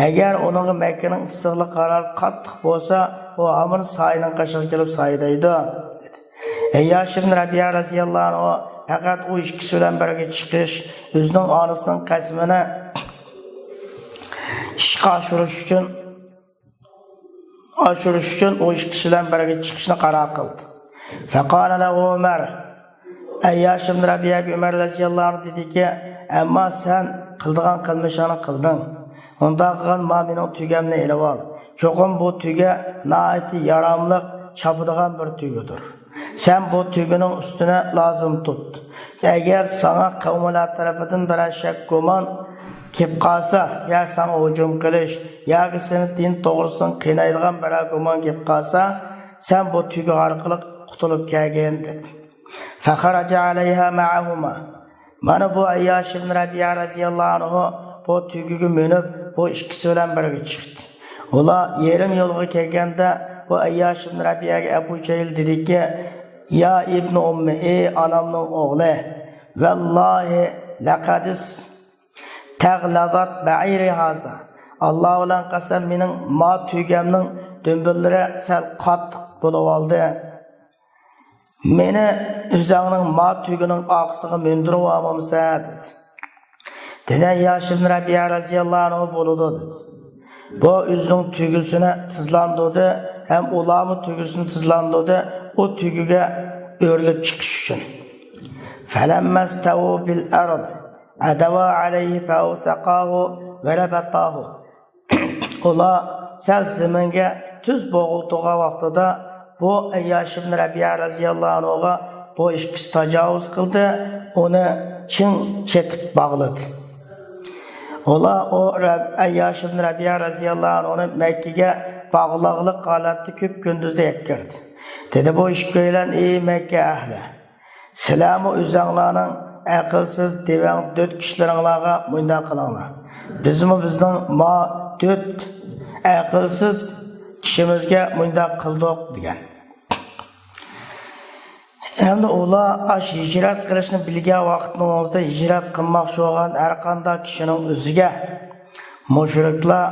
ئەگەر ئۇنىڭغا مەككىنىڭ ئىسسىقلىق ھارارىتى قاتتىق بولسا، ئۇ ھامان سايىنىڭ قېشىغا كېلىپ سايىدايدۇ، دېدى. ئەيياش ئىبن رەبىئە رەزىياللاھۇ ئەنھۇ پەقەت ئۇ ئىككىسى بىلەن بىرگە چىقىش، ئۆزىنىڭ ئانىسىنىڭ قەسىمىنى ئىشقا ئاشۇرۇش ئۈچۈن، ئاشۇرۇش ئۈچۈن ئۇ ئىككىسى بىلەن بىرگە چىقىشنى قارار قىلدى. فقال له عمر، ئەيياش ئىبن رەبىئەگە ئۆمەر رەزىياللاھۇ ئەنھۇ دېدىكى، ئەمما سەن قىلىدىغان قىلمىشىڭنى قىلدىڭ. ئۇنداق قىلغىن، ما مېنىڭ تۆگەمنى ئېلىۋال. چوقۇم بۇ تۆگە ناھايىتى ياراملىق، چاپىدىغان بىر تۆگىدۇر. سەن بۇ تۆگىنىڭ ئۈستىنى لازىم تۇت. ئەگەر ساڭا قەۋملەر تەرىپىدىن بىرەر شەك گۇمان كېلىپ قالسا، يا ساڭا ھۇجۇم قىلىش، ياكى سېنى دىن توغرىسىدىن قىينايدىغان بىرەر گۇمان كېلىپ قالسا، سەن بۇ تۆگە ئارقىلىق قۇتۇلۇپ كەلگىن، دېدى. فخرج عليها معهما. مانا بۇ ئەيياش ئىبن رەبىئە رەزىياللاھۇ ئەنھۇ بۇ تۆگىگە مىنىپ، بۇ ئىككىسى بىلەن بىرگە چىقتى. ئۇلار يېرىم يولغا كەلگەندە، بۇ ئەيياش ئىبن رەبىئەگە ئەبۇ جەھىل دېدىكى، يا ئىبنى ئۇممى، ئى ئانامنىڭ ئوغلى، ۋاللاھى لەقەد استغلظت بعيري هذا. ئاللا بىلەن قەسەم، مېنىڭ ما تۆگەمنىڭ دۈمبىلىرى سەل قاتتىق بولۇۋالدى. مېنى ئۆزۈڭنىڭ ما تۆگىنىڭ ئارقىسىغا مىندۈرۈۋالمامسەن؟ دېدى. دېدى، ئەيياش ئىبن رەبىئە رەزىياللاھۇ ئەنھۇ، بولىدۇ، دېدى. بۇ ئۆزىنىڭ تۆگىسىنى تىزلاندۇردى ھەم ئۇلارمۇ تۆگىسىنى تىزلاندۇردى، ئۇ تۆگىگە ئۆرۈلۈپ چىقىش ئۈچۈن. فلما استووا بالأرض عتوا عليه فأوثقاه وربطاه. ئۇلار سەل زېمىنگە تۈز بوغۇلتۇرغان ۋاقتىدا، بۇ ئەيياش ئىبن رەبىئە رەزىياللاھۇ ئەنھۇغا بۇ ئىككىسى تاجاۋۇز قىلدى، ئۇنى چىڭ چېتىپ باغلىدى. ئۇلار ئۇ رەب-، ئەيياش ئىبن رەبىئە رەزىياللاھۇ ئەنھۇنى مەككىگە باغلاغلىق ھالەتتە كۆپ كۈندۈزدە ئەكىردى. دېدى، بۇ ئىككىيلەن، ئى مەككە ئەھلى، سىلەرمۇ ئۆزۈڭلارنىڭ ئەقىلسىز دېۋەڭ دۆت كىشىلىرىڭلارغا مۇنداق قىلىڭلار. بىزمۇ بىزنىڭ ما دۆت ئەقىلسىز كىشىمىزگە مۇنداق قىلدۇق، دېگەن. ئەمدى ئۇلار ئاش ھىجرەت قىلىشنى بىلگەن ۋاقىتنىڭ ئۆزىدە ھىجرەت قىلماقچى بولغان ھەرقانداق كىشىنىڭ ئۆزىگە مۇشرىكلار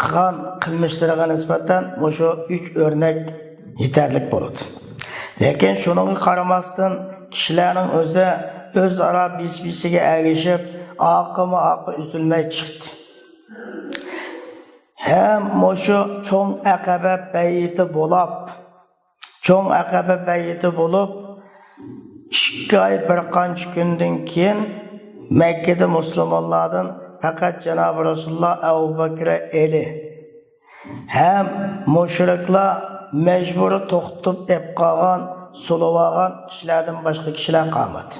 قىلغان قىلمىشلىرىغا نىسبەتەن مۇشۇ ئۈچ ئۆرنەك يېتەرلىك بولىدۇ. لېكىن شۇنىڭغا قارىماستىن، كىشىلەرنىڭ ئۆزى ئۆزئارا بىس-بىسىگە ئەگىشىپ، ئاقىمۇ ئاقى ئۈزۈلمەي چىقتى. ھەم مۇشۇ چوڭ ئەقەبە بەيئىتى بولاپ، چوڭ ئەقەبە بەيئىتى بولۇپ، ئىككى ئاي بىر قانچە كۈندىن كېيىن، مەككىدە مۇسۇلمانلاردىن پەقەت جانابى رەسۇلۇللا، ئەبۇ بەكرى، ئەلى ھەم مۇشرىكلار مەجبۇرىي توختىتىپ ئېلىپ قالغان، سولىۋالغان كىشىلەردىن باشقا كىشىلەر قالمىدى.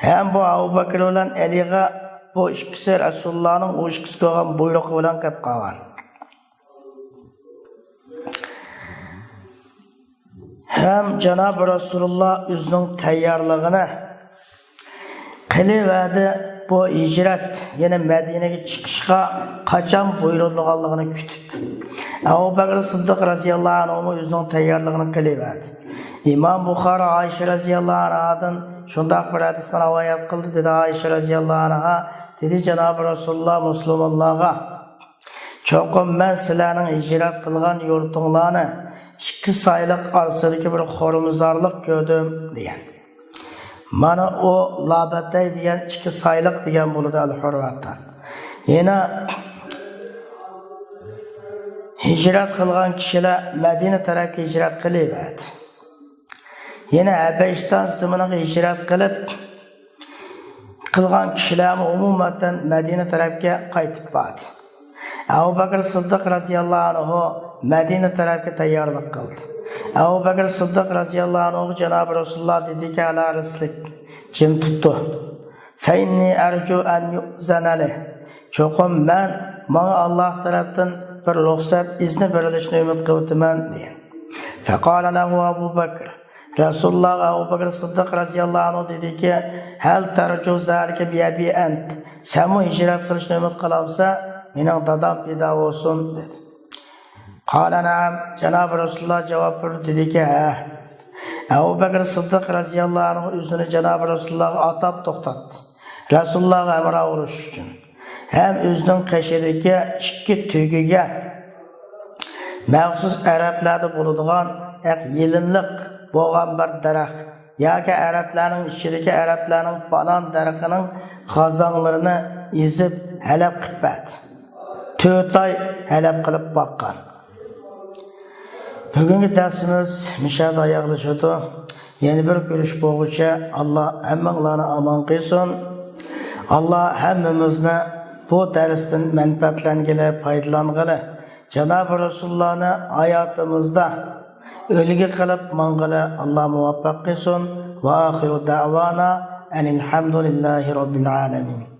ھەم بۇ ئەبۇ بەكرى بىلەن ئەلىگە بۇ ئىككىسى رەسۇلۇللانىڭ ئۇ ئىككىسىگە بولغان بۇيرۇقى بىلەن كېلىپ قالغان. ھەم جانابى رەسۇلۇللا ئۆزىنىڭ تەييارلىقىنى قىلىۋەردى، بۇ ھىجرەت، يەنى مەدىنىگە چىقىشقا قاچان بۇيرۇلىدىغانلىقىنى كۈتۈپ. ئەبۇ بەكرى سىددىق رەزىياللاھۇ ئەنھۇمۇ ئۆزىنىڭ تەييارلىقىنى قىلىۋەردى. ئىمام بۇخارى ئائىشە رەزىياللاھۇ ئەنھادىن شۇنداق بىر ھەدىسنى رىۋايەت قىلدى، دېدى ئائىشە رەزىياللاھۇ ئەنھا، دېدى جانابى رەسۇلۇللا مۇسۇلمانلارغا، چوقۇم مەن سىلەرنىڭ ھىجرەت قىلغان يۇرتۇڭلارنى، ئىككى سايلىق ئارىسىدىكى بىر خورمىزارلىق كۆردۈم دېگەن. مانا ئۇ لابەتەي دېگەن ئىككى سايلىق دېگەن بولىدۇ ئەل ھۇرراتتا. يەنە ھىجرەت قىلغان كىشىلەر مەدىنە تەرەپكە ھىجرەت قىلىۋەردى. يەنە ھەبەشىستان زېمىنىغا ھىجرەت قىلىپ، قىلغان كىشىلەرمۇ ئومۇمەن مەدىنە تەرەپكە قايتىپ باردى. ئەبۇ بەكرى سىددىق رەزىياللاھۇ ئەنھۇ مەدىنە تەرەپكە تەييارلىق قىلدى. ئەبۇ بەكرى سىددىق رەزىياللاھۇ ئەنھۇغا جانابى رەسۇلۇللا دېدىكى، ئەلا رىسلىك، جىم تۇتتى. فەئىننى ئەرجۇ ئەن يۇئزەنە لى. چوقۇم مەن، ماڭا ئاللاھ تەرەپتىن بىر رۇخسەت، ئىزنى بېرىلىشىنى ئۈمىد قىلىۋاتىمەن، دېگەن. فەقالە لەھۇ ئەبۇ بەكر. رەسۇلۇللاغا ئەبۇ بەكرى سىددىق رەزىياللاھۇ ئەنھۇ دېدىكى، ھەل تەرجۇ زالىكە بىئەبى ئەنت؟ سەنمۇ ھىجرەت قىلىشنى ئۈمىد قىلامسەن؟ مېنىڭ دادام پىدا بولسۇن، دېدى. قالە نەئەم. جانابى رەسۇلۇللا جاۋاب بېرىپ دېدىكى، ھە. ئەبۇ بەكرى سىددىق رەزىياللاھۇ ئەنھۇ ئۆزىنى جانابى رەسۇلۇللاغا ئاتاپ توختاتتى. رەسۇلۇللاغا ھەمراھ بولۇش ئۈچۈن. ھەم ئۆزىنىڭ قېشىدىكى ئىككى تۆگىگە مەخسۇس ئەرەبلەردە بولىدىغان ھەق يېلىملىق بولغان بىر دەرەخ ياكى ئەرەبلەرنىڭ ئىچىدىكى ئەرەبلەرنىڭ بانان دەرىخىنىڭ غازاڭلىرىنى ئېزىپ ھەلەپ قىلىپ بەردى. تۆت ئاي ھەلەپ قىلىپ باققان. بۈگۈنكى دەرسىمىز مۇشۇ يەردە ئاياغلىشىدۇ. يەنە بىر كۆرۈشۈپ بولغۇچە، ئاللا ھەممىڭلارنى ئامان قىلسۇن. ئاللا ھەممىمىزنى بۇ دەرستىن مەنپەئەتلەنگىلى، پايدىلانغىلى، جانابى رەسۇلۇللانى ھاياتىمىزدا ئۈلگە قىلىپ ماڭغىلى ئاللا مۇۋەپپەق قىلسۇن. ۋە ئاخىرۇ دەۋانا ئەنىل ھەمدۇلىللاھى رەببىل ئالەمىن.